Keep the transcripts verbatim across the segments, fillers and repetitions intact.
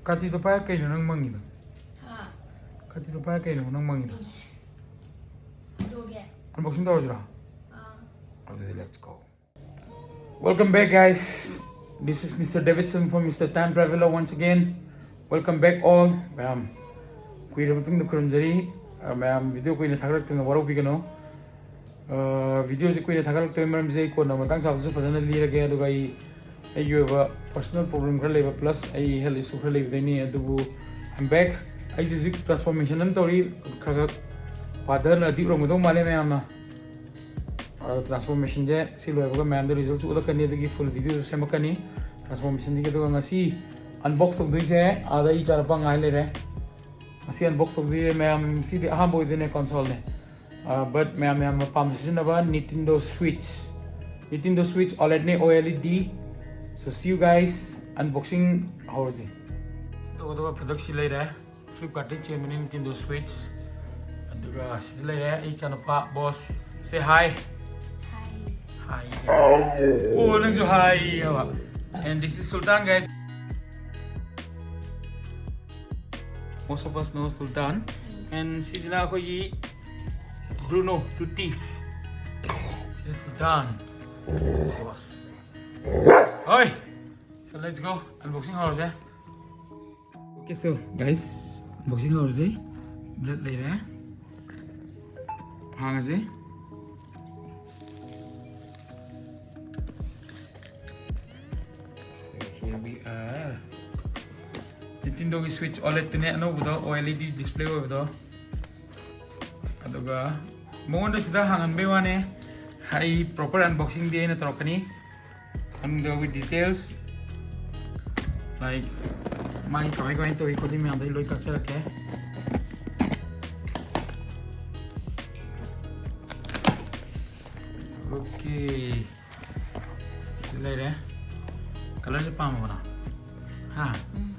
ꯀꯥꯇꯤꯗꯣ ꯄꯥꯏꯔ ꯀꯩꯅꯣ ꯅꯪ ꯃꯪꯉꯤꯗꯣ? ꯀꯥꯇꯤꯗꯣ ꯄꯥꯏꯔ ꯀꯩꯅꯣ ꯅꯪ ꯃꯪꯉꯤꯗꯣ? Unboxing ꯇꯧꯔꯁꯤꯔꯣ? ꯑꯗꯨꯗꯤ let's go. Welcome back, guys. This is Mister Davidson from Mister Time Traveler once again. Welcome back all. ꯃꯌꯥꯝ, ꯀꯨꯏꯔꯕ ꯃꯇꯨꯡꯗ ꯈꯨꯔꯨꯝꯖꯔꯤ꯫ ꯑ, ꯃꯌꯥꯝ, video ꯀꯨꯏꯅ ꯊꯥꯒꯠꯂꯛꯇꯅ ꯋꯥꯔꯧꯕꯤꯒꯅꯨ꯫ ꯑ, videoꯁꯦ ꯀꯨꯏꯅ ꯊꯥꯒꯠꯂꯛꯇꯕꯒꯤ ꯃꯔꯝꯁꯦ ꯑꯩ ꯀꯣꯟꯅ ꯃꯇꯥꯡ ꯆꯥꯕꯗꯁꯨ ꯐꯖꯅ ꯂꯤꯔꯒꯦ꯫ ꯑꯗꯨꯒ ꯑꯩ, ꯑꯩꯒꯤ ꯑꯣꯏꯕ personal problem ꯈꯔ ꯂꯩꯕ, plus ꯑꯩ health issue ꯈꯔ ꯂꯩꯕꯗꯩꯅꯤ꯫ ꯑꯗꯨꯕꯨ I'm back. ꯑꯩꯁꯦ ꯍꯧꯖꯤꯛ transformation ꯑꯃ ꯇꯧꯔꯤ꯫ ꯈꯔ ꯈꯔ ꯐꯥꯗꯔꯅꯗꯤ ꯎꯔꯝꯒꯗꯧ ꯃꯥꯜꯂꯦ ꯃꯌꯥꯝꯅ꯫ ꯑꯗꯣ transformationꯁꯦ ꯁꯤ ꯂꯣꯏꯕꯒ ꯃꯌꯥꯝꯗ resultꯁꯨ ꯎꯠꯂꯛꯀꯅꯤ, ꯑꯗꯨꯒꯤ full videoꯁꯨ ꯁꯦꯝꯃꯛꯀꯅꯤ transformationꯁꯤꯒꯤ꯫ ꯑꯗꯨꯒ ꯉꯁꯤ unbox ꯇꯧꯗꯣꯏꯁꯦ ꯑꯥꯗ ꯑꯩ ꯏꯆꯥꯅꯨꯄꯥ ꯉꯥꯏ ꯂꯩꯔꯦ꯫ ꯉꯁꯤ unbox ꯇꯧꯗꯣꯏꯁꯦ ꯃꯌꯥꯝ, ꯁꯤꯗꯤ ꯑꯍꯥꯟꯕ ꯑꯣꯏꯗꯣꯏꯅꯦ consoleꯅꯦ꯫ ꯑ, but ꯃꯌꯥꯝ ꯌꯥꯝꯅ ꯄꯥꯝꯅ ꯁꯤꯖꯤꯟꯅꯕ Nintendo Switch꯫ Nintendo Switch OLEDꯅꯦ, OLED꯫ So see you guys, unboxing ꯍꯧꯔꯁꯤ꯫ ꯑꯇꯣꯞ ꯑꯇꯣꯞꯄ product ꯁꯤ ꯂꯩꯔꯦ꯫ Flipkartꯇꯒꯤ ꯆꯦꯟꯕꯅꯤ Nintendo Switch꯫ ꯑꯗꯨꯒ ꯁꯤꯗ ꯂꯩꯔꯦ ꯑꯩ ꯏꯆꯥꯅꯨꯄꯥ boss꯫ Say hi. Hi. ꯑꯣ, ꯅꯪꯁꯨ hi ꯍꯥꯏꯕ꯫ And this is Sultan, guys. Most of us know Sultan. And ꯁꯤꯁꯤꯅ ꯑꯩꯈꯣꯏꯒꯤ Bruno Tutti꯫ ꯁꯤꯅ Sultan꯫ Boss꯫ ꯍꯣꯏ꯫ So let's go. Unboxing ꯍꯧꯔꯁꯦ꯫ Okay, so guys, unboxing ꯍꯧꯔꯁꯦ꯫ Blood ꯂꯩꯔꯦ꯫ ꯍꯥꯡꯉꯁꯦ꯫ So here we are. Nintendoꯒꯤ Switch OLEDꯇꯨꯅꯦ, ꯑꯅꯧꯕꯗꯣ, OLED display ꯑꯣꯏꯕꯗꯣ꯫ ꯑꯗꯨꯒ ꯃꯉꯣꯟꯗ ꯁꯤꯗ ꯍꯥꯡꯍꯟꯕꯩ ꯋꯥꯅꯦ, ꯑꯩ proper unboxingꯗꯤ ꯑꯩꯅ ꯇꯧꯔꯛꯀꯅꯤ꯫ ꯑꯗꯨꯒ with details, like, ꯃꯥꯒꯤ ꯀꯃꯥꯏ ꯀꯃꯥꯏꯅ ꯇꯧꯏ ꯈꯣꯠꯂꯤ ꯃꯌꯥꯝꯗꯣ ꯑꯩ ꯂꯣꯏ ꯇꯥꯛꯆꯔꯛꯀꯦ꯫ Okay, ꯁꯤ ꯂꯩꯔꯦ꯫ Colourꯁꯦ ꯄꯥꯝꯃꯕ ꯅꯪ? ꯍꯥ? ꯎꯝ꯫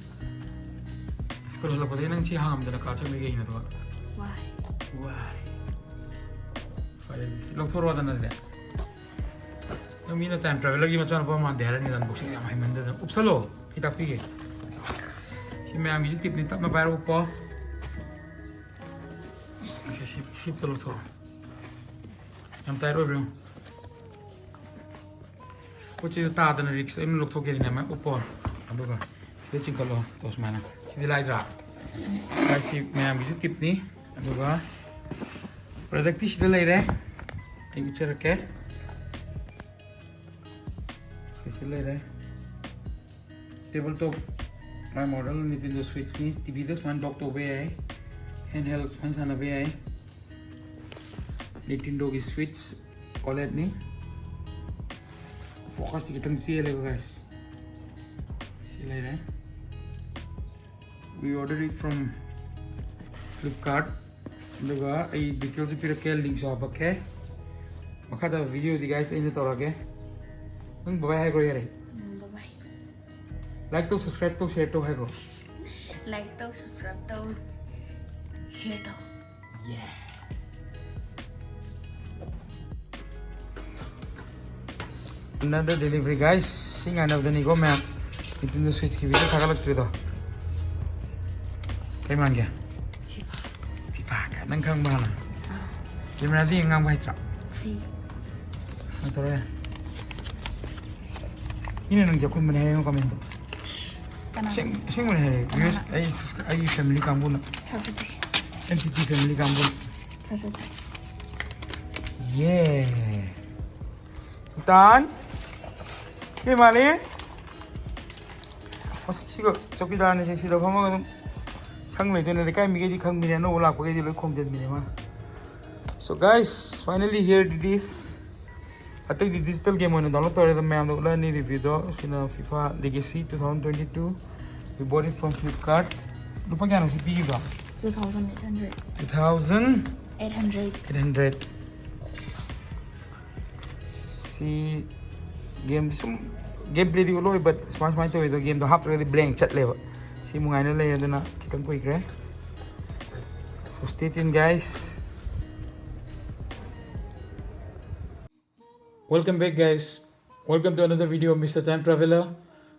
School ꯍꯜꯂꯛꯄꯗꯒꯤ ꯅꯪ ꯁꯤ ꯍꯥꯡꯉꯝꯗꯅ ꯀꯥ ꯆꯪꯕꯤ ꯀꯩꯒꯤꯅꯣ ꯑꯗꯨꯒ? Why? Why? ꯐꯔꯦ ꯑꯗꯨꯗꯤ꯫ ꯂꯧꯊꯣꯔꯛꯑꯣꯗꯅ ꯑꯗꯨꯗꯤ꯫ ꯅꯪ ꯃꯤꯅ time travelerꯒꯤ ꯃꯆꯥꯅꯨꯄꯥ ꯃꯥꯟꯗꯦ ꯍꯥꯏꯔꯅꯤ, unboxing ꯌꯥꯝ ꯍꯩꯃꯟꯗꯗꯅ꯫ ꯎꯞꯁꯜꯂꯣ, ꯑꯩ ꯇꯥꯛꯄꯤꯒꯦ꯫ ꯁꯤ ꯃꯌꯥꯝꯒꯤꯁꯨ ꯇꯤꯞꯅꯤ, ꯇꯞꯅ ꯄꯥꯏꯔꯛꯎꯀꯣ꯫ ꯁꯤ, ꯁꯤ flipꯇ ꯂꯧꯊꯣꯛꯑꯣ꯫ ꯌꯥꯝ tight ꯑꯣꯏꯕ꯭ꯔꯥ ꯌꯦꯡꯉꯨ꯫ ꯄꯣꯠ ꯆꯩꯗꯣ ꯇꯥꯗꯅ risk ꯑꯩꯅ ꯂꯧꯊꯣꯛꯀꯦꯗꯅ ꯃꯌꯥꯝ ꯎꯞꯄꯣ꯫ ꯑꯗꯨꯒ ꯁꯤꯗ ꯆꯤꯡꯈꯠꯂꯣ꯫ ꯇꯣ ꯁꯨꯃꯥꯏꯅ꯫ ꯁꯤꯗꯤ ꯂꯥꯏꯗ꯭ꯔꯥ? ꯁꯤ ꯃꯌꯥꯝꯒꯤꯁꯨ ꯇꯤꯞꯅꯤ꯫ ꯑꯗꯨꯒ productꯇꯤ ꯁꯤꯗ ꯂꯩꯔꯦ꯫ ꯑꯩ ꯎꯠꯆꯔꯛꯀꯦ꯫ ꯁꯤꯁꯤ ꯂꯩꯔꯦ꯫ Table top, ꯃꯥꯏ model Nintendo Switchꯅꯤ꯫ TVꯗ ꯁꯨꯃꯥꯏꯅ dock ꯇꯧꯕ ꯌꯥꯏ꯫ Handheld ꯁꯨꯃꯥꯏꯅ ꯁꯥꯟꯅꯕ ꯌꯥꯏ꯫ Nintendoꯒꯤ Switch OLEDꯅꯤ꯫ Focusꯇꯤ ꯈꯤꯇꯪ ꯆꯦꯜꯂꯦꯀꯣ guys꯫ ꯁꯤ ꯂꯩꯔꯦ꯫ We ordered it from Flipkart꯫ ꯑꯗꯨꯒ ꯑꯩ detailsꯁꯨ ꯄꯤꯔꯛꯀꯦ, linkꯁꯨ ꯍꯥꯄꯛꯀꯦ꯫ ꯃꯈꯥꯗ videoꯗꯤ guys ꯑꯩꯅ ꯇꯧꯔꯒꯦ꯫ ꯅꯪ bye bye ꯍꯥꯏꯈ꯭ꯔꯣ ꯌꯥꯔꯦ꯫ ꯎꯝ, bye bye꯫ Like ꯇꯧ, subscribe ꯇꯧ, share ꯇꯧ ꯍꯥꯏꯈ꯭ꯔꯣ꯫ Like ꯇꯧ, subscribe ꯇꯧ, share ꯇꯧ꯫ Yeah꯫ Another delivery guys꯫ ꯁꯤ ꯉꯥꯏꯅꯕꯗꯅꯤꯀꯣ ꯃꯌꯥꯝ꯫ Nintendo Switchꯀꯤ video ꯊꯥꯒꯠꯂꯛꯇ꯭ꯔꯤꯗꯣ꯫ ꯀꯩ ꯃꯥꯟꯒꯦ? FIFA꯫ ꯀꯥꯏ ꯅꯪ ꯈꯪꯕ꯭ꯔꯥ ꯍꯥꯟꯅ? ꯑꯥ꯫ Cameraꯗ ꯌꯦꯡ ꯉꯥꯡꯕ ꯍꯩꯇ꯭ꯔꯣ? ꯍꯩ꯫ ꯀꯩꯅꯣ ꯇꯧꯔꯦ꯫ ꯃꯤꯅ ꯅꯪ ꯆꯥꯛꯈꯨꯝꯕꯅꯦ ꯍꯥꯏꯔꯦꯉꯣ commentꯇ꯫ ꯀꯅꯥ? ꯑꯁꯦꯡ-, ꯑꯁꯦꯡꯕꯅꯦ ꯍꯥꯏꯔꯦ꯫ ꯀꯅꯥꯅ? ꯑꯩ, ꯑꯩꯒꯤ family ꯀꯥꯡꯕꯨꯅ꯫ ꯊꯥꯖꯗꯦ꯫ NCT family ꯀꯥꯡꯕꯨꯅ꯫ ꯊꯥꯖꯗꯦ꯫ ꯌꯦ꯫ ꯁꯨꯜꯇꯥꯟ꯫ ꯁꯤ ꯃꯥꯂꯤ꯫ ꯃꯁꯛꯁꯤꯒ ꯆꯧꯀꯤꯗꯥꯔꯅꯤꯁꯦ ꯁꯤꯗ ꯐꯝꯃꯒ ꯑꯗꯨꯝ ꯁꯪ ꯂꯩꯗꯣꯏꯅꯦ꯫ ꯂꯩꯀꯥꯏ ꯃꯤꯈꯩꯗꯤ ꯈꯪꯕꯤꯅꯦ, ꯑꯅꯧꯕ ꯂꯥꯛꯄꯈꯩꯗꯤ ꯂꯣꯏ ꯈꯣꯡꯖꯟꯕꯤꯅꯦ ꯃꯥ꯫ So guys, finally here it is꯫ ꯑꯇꯩꯗꯤ digital game ꯑꯣꯏꯅ download ꯇꯧꯔꯦ, ꯑꯗꯣ ꯃꯌꯥꯝꯗ ꯎꯠꯂꯛꯑꯅꯤ reviewꯗꯣ꯫ ꯁꯤꯅ FIFA Legacy two thousand twenty-two, we bought it from Flipkart꯫ ꯂꯨꯄꯥ ꯀꯌꯥꯅꯣ ꯁꯤ ꯄꯤꯈꯤꯕꯗꯣ? Two thousand eight hundred꯫ Two thousand eight hundred꯫ Eight hundred꯫ ꯁꯤ game ꯁꯨꯝ game playꯗꯤ ꯎꯠꯂꯣꯏ, but ꯁꯨꯃꯥꯏ ꯁꯨꯃꯥꯏꯅ ꯇꯧꯋꯦ ꯑꯗꯣ, gameꯗꯣ ꯍꯥꯞꯇ꯭ꯔꯒꯗꯤ blank ꯆꯠꯂꯦꯕ꯫ ꯁꯤ ꯅꯨꯡꯉꯥꯏꯅ ꯂꯩꯔꯦ, ꯑꯗꯨꯅ ꯈꯤꯇꯪ ꯀꯨꯏꯈ꯭ꯔꯦ꯫ So stay tuned guys꯫ Welcome back guys, welcome to another video of Mister Time Traveler.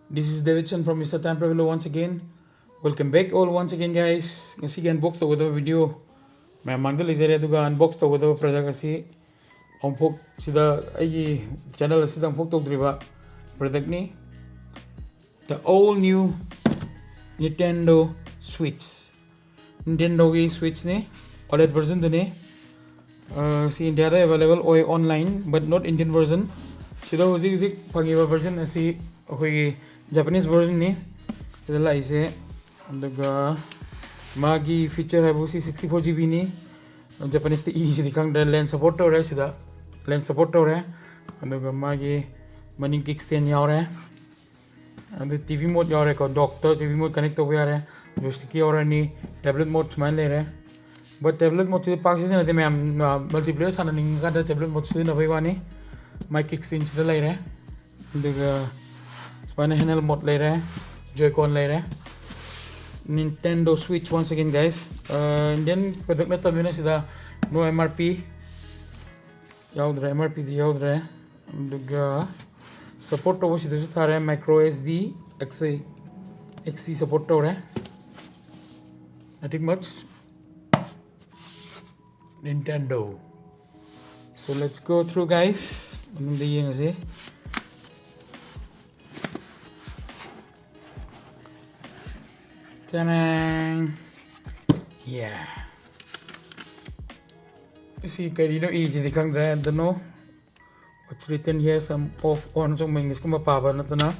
This is Davidson from Mister Time Traveler once again. Welcome back all once again, guys. ꯉꯁꯤꯒꯤ unbox ꯇꯧꯒꯗꯕ video ꯃꯌꯥꯝ ꯃꯥꯡꯗ ꯂꯩꯖꯔꯦ꯫ ꯑꯗꯨꯒ unbox ꯇꯧꯒꯗꯕ product ꯑꯁꯤ ꯑꯃꯨꯛꯐꯥꯎ ꯁꯤꯗ ꯑꯩꯒꯤ channel ꯑꯁꯤꯗ ꯑꯃꯨꯛꯐꯥꯎ ꯇꯧꯗ꯭ꯔꯤꯕ product ꯅꯤ꯫ The all new Nintendo Switch. Nintendo ꯒꯤ Switch ꯅꯤ, OLED version ꯗꯨꯅꯤ꯫ ꯑ, ꯁꯤ ꯏꯟꯗꯤꯌꯥꯗ available ꯑꯣꯏ online, but not Indian version꯫ ꯁꯤꯗ ꯍꯧꯖꯤꯛ ꯍꯧꯖꯤꯛ ꯐꯪꯉꯤꯕ version ꯑꯁꯤ ꯑꯩꯈꯣꯏꯒꯤ Japanese version ꯅꯤ꯫ ꯁꯤꯗ ꯂꯥꯛꯏꯁꯦ꯫ ꯑꯗꯨꯒ ꯃꯥꯒꯤ feature ꯍꯥꯏꯕꯨ ꯁꯤ sixty four GB ꯅꯤ꯫ Japanese ꯇ ꯏꯁꯤꯗꯤ ꯈꯪꯗ꯭ꯔꯦ꯫ Lens support ꯇꯧꯔꯦ ꯁꯤꯗ, lens support ꯇꯧꯔꯦ꯫ ꯑꯗꯨꯒ ꯃꯥꯒꯤ ꯃꯅꯤꯡ kick stand ꯌꯥꯎꯔꯦ꯫ ꯑꯗꯨ TV mode ꯌꯥꯎꯔꯦꯀꯣ, dock ꯇ TV mode connect ꯇꯧꯕ ꯌꯥꯔꯦ꯫ Joystick ꯌꯥꯎꯔꯅꯤ, tablet mode ꯁꯨꯃꯥꯏꯅ ꯂꯩꯔꯦ꯫ But tablet mode ꯁꯤꯗꯤ ꯄꯥꯛ ꯁꯤꯖꯤꯟꯅꯗꯦ ꯃꯌꯥꯝ, ꯑ, multiplayer ꯁꯥꯟꯅꯅꯤꯡꯉꯀꯥꯟꯗ tablet mode ꯁꯤꯖꯤꯟꯅꯕꯩ ꯋꯥꯅꯤ꯫ ꯃꯥꯏ kick stand ꯁꯤꯗ ꯂꯩꯔꯦ꯫ ꯑꯗꯨꯒ ꯁꯨꯃꯥꯏꯅ handheld mode ꯂꯩꯔꯦ, Joy-Con ꯂꯩꯔꯦ꯫ Nintendo Switch once again, guys꯫ ꯑ, Indian product ꯅꯠꯇꯕꯅꯤꯅ ꯁꯤꯗ no MRP ꯌꯥꯎꯗ꯭ꯔꯦ, MRP ꯗꯤ ꯌꯥꯎꯗ꯭ꯔꯦ꯫ ꯑꯗꯨꯒ support ꯇꯧꯕꯁꯤꯗꯁꯨ ꯊꯥꯔꯦ, micro SD, XC, XC support ꯇꯧꯔꯦ꯫ Nothing much. Nintendo. So let's go through, guys. ꯃꯅꯨꯡꯗ ꯌꯦꯡꯉꯁꯤ꯫ ꯆꯔꯥꯡ! Yeah. ꯁꯤ ꯀꯔꯤꯅꯣ ꯏꯔꯤꯁꯤꯗꯤ ꯈꯪꯗ꯭ꯔꯦ꯫ I don't know what's written here, some of on, ꯁꯨꯝ English ꯀꯨꯝꯕ ꯄꯥꯕ ꯅꯠꯇꯅ꯫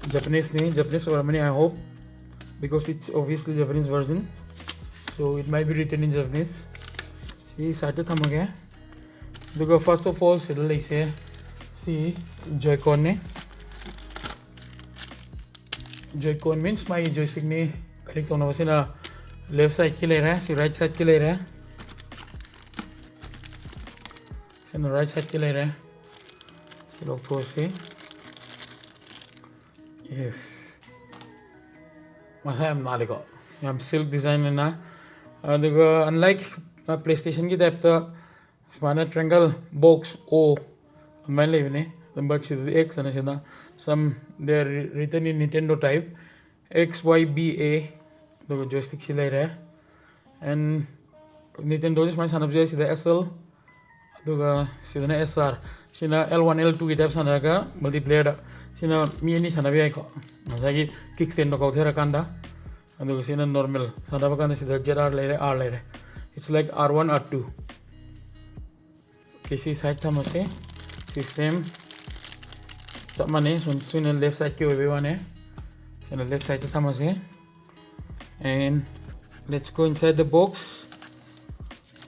Japanese ꯅꯤ, Japanese ꯑꯣꯏꯔꯝꯃꯅꯤ, I hope, because it's obviously Japanese version, so it might be written in Japanese. ꯁꯤ side ꯇ ꯊꯝꯃꯒꯦ꯫ ꯑꯗꯨꯒ first of all ꯁꯤꯗ ꯂꯩꯁꯦ ꯁꯤ Joy-Con ꯅꯤ꯫ Joy-Con means ꯃꯥꯒꯤ joystick ꯅꯤ꯫ Connect ꯇꯧꯅꯕꯁꯤꯅ left side ꯀꯤ ꯂꯩꯔꯦ, ꯁꯤ right side ꯀꯤ ꯂꯩꯔꯦ, ꯁꯤꯅ right side ꯀꯤ ꯂꯩꯔꯦ꯫ ꯁꯤ ꯂꯧꯊꯣꯛꯑꯁꯤ꯫ Yes, ꯃꯁꯥ ꯌꯥꯝ ꯅꯥꯜꯂꯤꯀꯣ, ꯌꯥꯝ sleek design ꯑꯣꯏꯅ꯫ ꯑꯗꯨꯒ unlike, ꯑ, PlayStation ꯒꯤ type ꯇ ꯁꯨꯃꯥꯏꯅ triangle, box, O ꯑꯗꯨꯃꯥꯏꯅ ꯂꯩꯕꯅꯤ꯫ But ꯁꯤꯗꯗꯤ X ꯑꯅ ꯁꯤꯗ some, they are written in Nintendo type. X Y B A, ꯑꯗꯨꯒ joystickꯁꯤ ꯂꯩꯔꯦ꯫ And Nintendoꯁꯤ ꯁꯨꯃꯥꯏꯅ ꯁꯥꯟꯅꯕꯁꯨ ꯌꯥꯏ꯫ ꯁꯤꯗ S L, ꯑꯗꯨꯒ ꯁꯤꯗꯅ S R꯫ ꯁꯤꯅ L one, L twoꯒꯤ type ꯁꯥꯟꯅꯔꯒ multiplayerꯗ ꯁꯤꯅ ꯃꯤ ꯑꯅꯤ ꯁꯥꯟꯅꯕ ꯌꯥꯏꯀꯣ, ꯉꯁꯥꯏꯒꯤ kick standꯗꯣ ꯀꯥꯎꯊꯔꯀꯥꯟꯗ꯫ ꯑꯗꯨꯒ ꯁꯤꯅ normal ꯁꯥꯟꯅꯕ ꯀꯥꯟꯗ ꯁꯤꯗ Z R ꯂꯩꯔꯦ, R ꯂꯩꯔꯦ꯫ It's like R one, R two꯫ Okay, ꯁꯤ side ꯊꯝꯃꯁꯦ꯫ ꯁꯤ same ꯆꯞ ꯃꯥꯟꯅꯩ꯫ ꯁꯨꯝ ꯁꯤꯅ left sideꯀꯤ ꯑꯣꯏꯕꯩ ꯋꯥꯅꯦ꯫ ꯁꯤꯅ left sideꯇ ꯊꯝꯃꯁꯦ꯫ And let's go inside the box꯫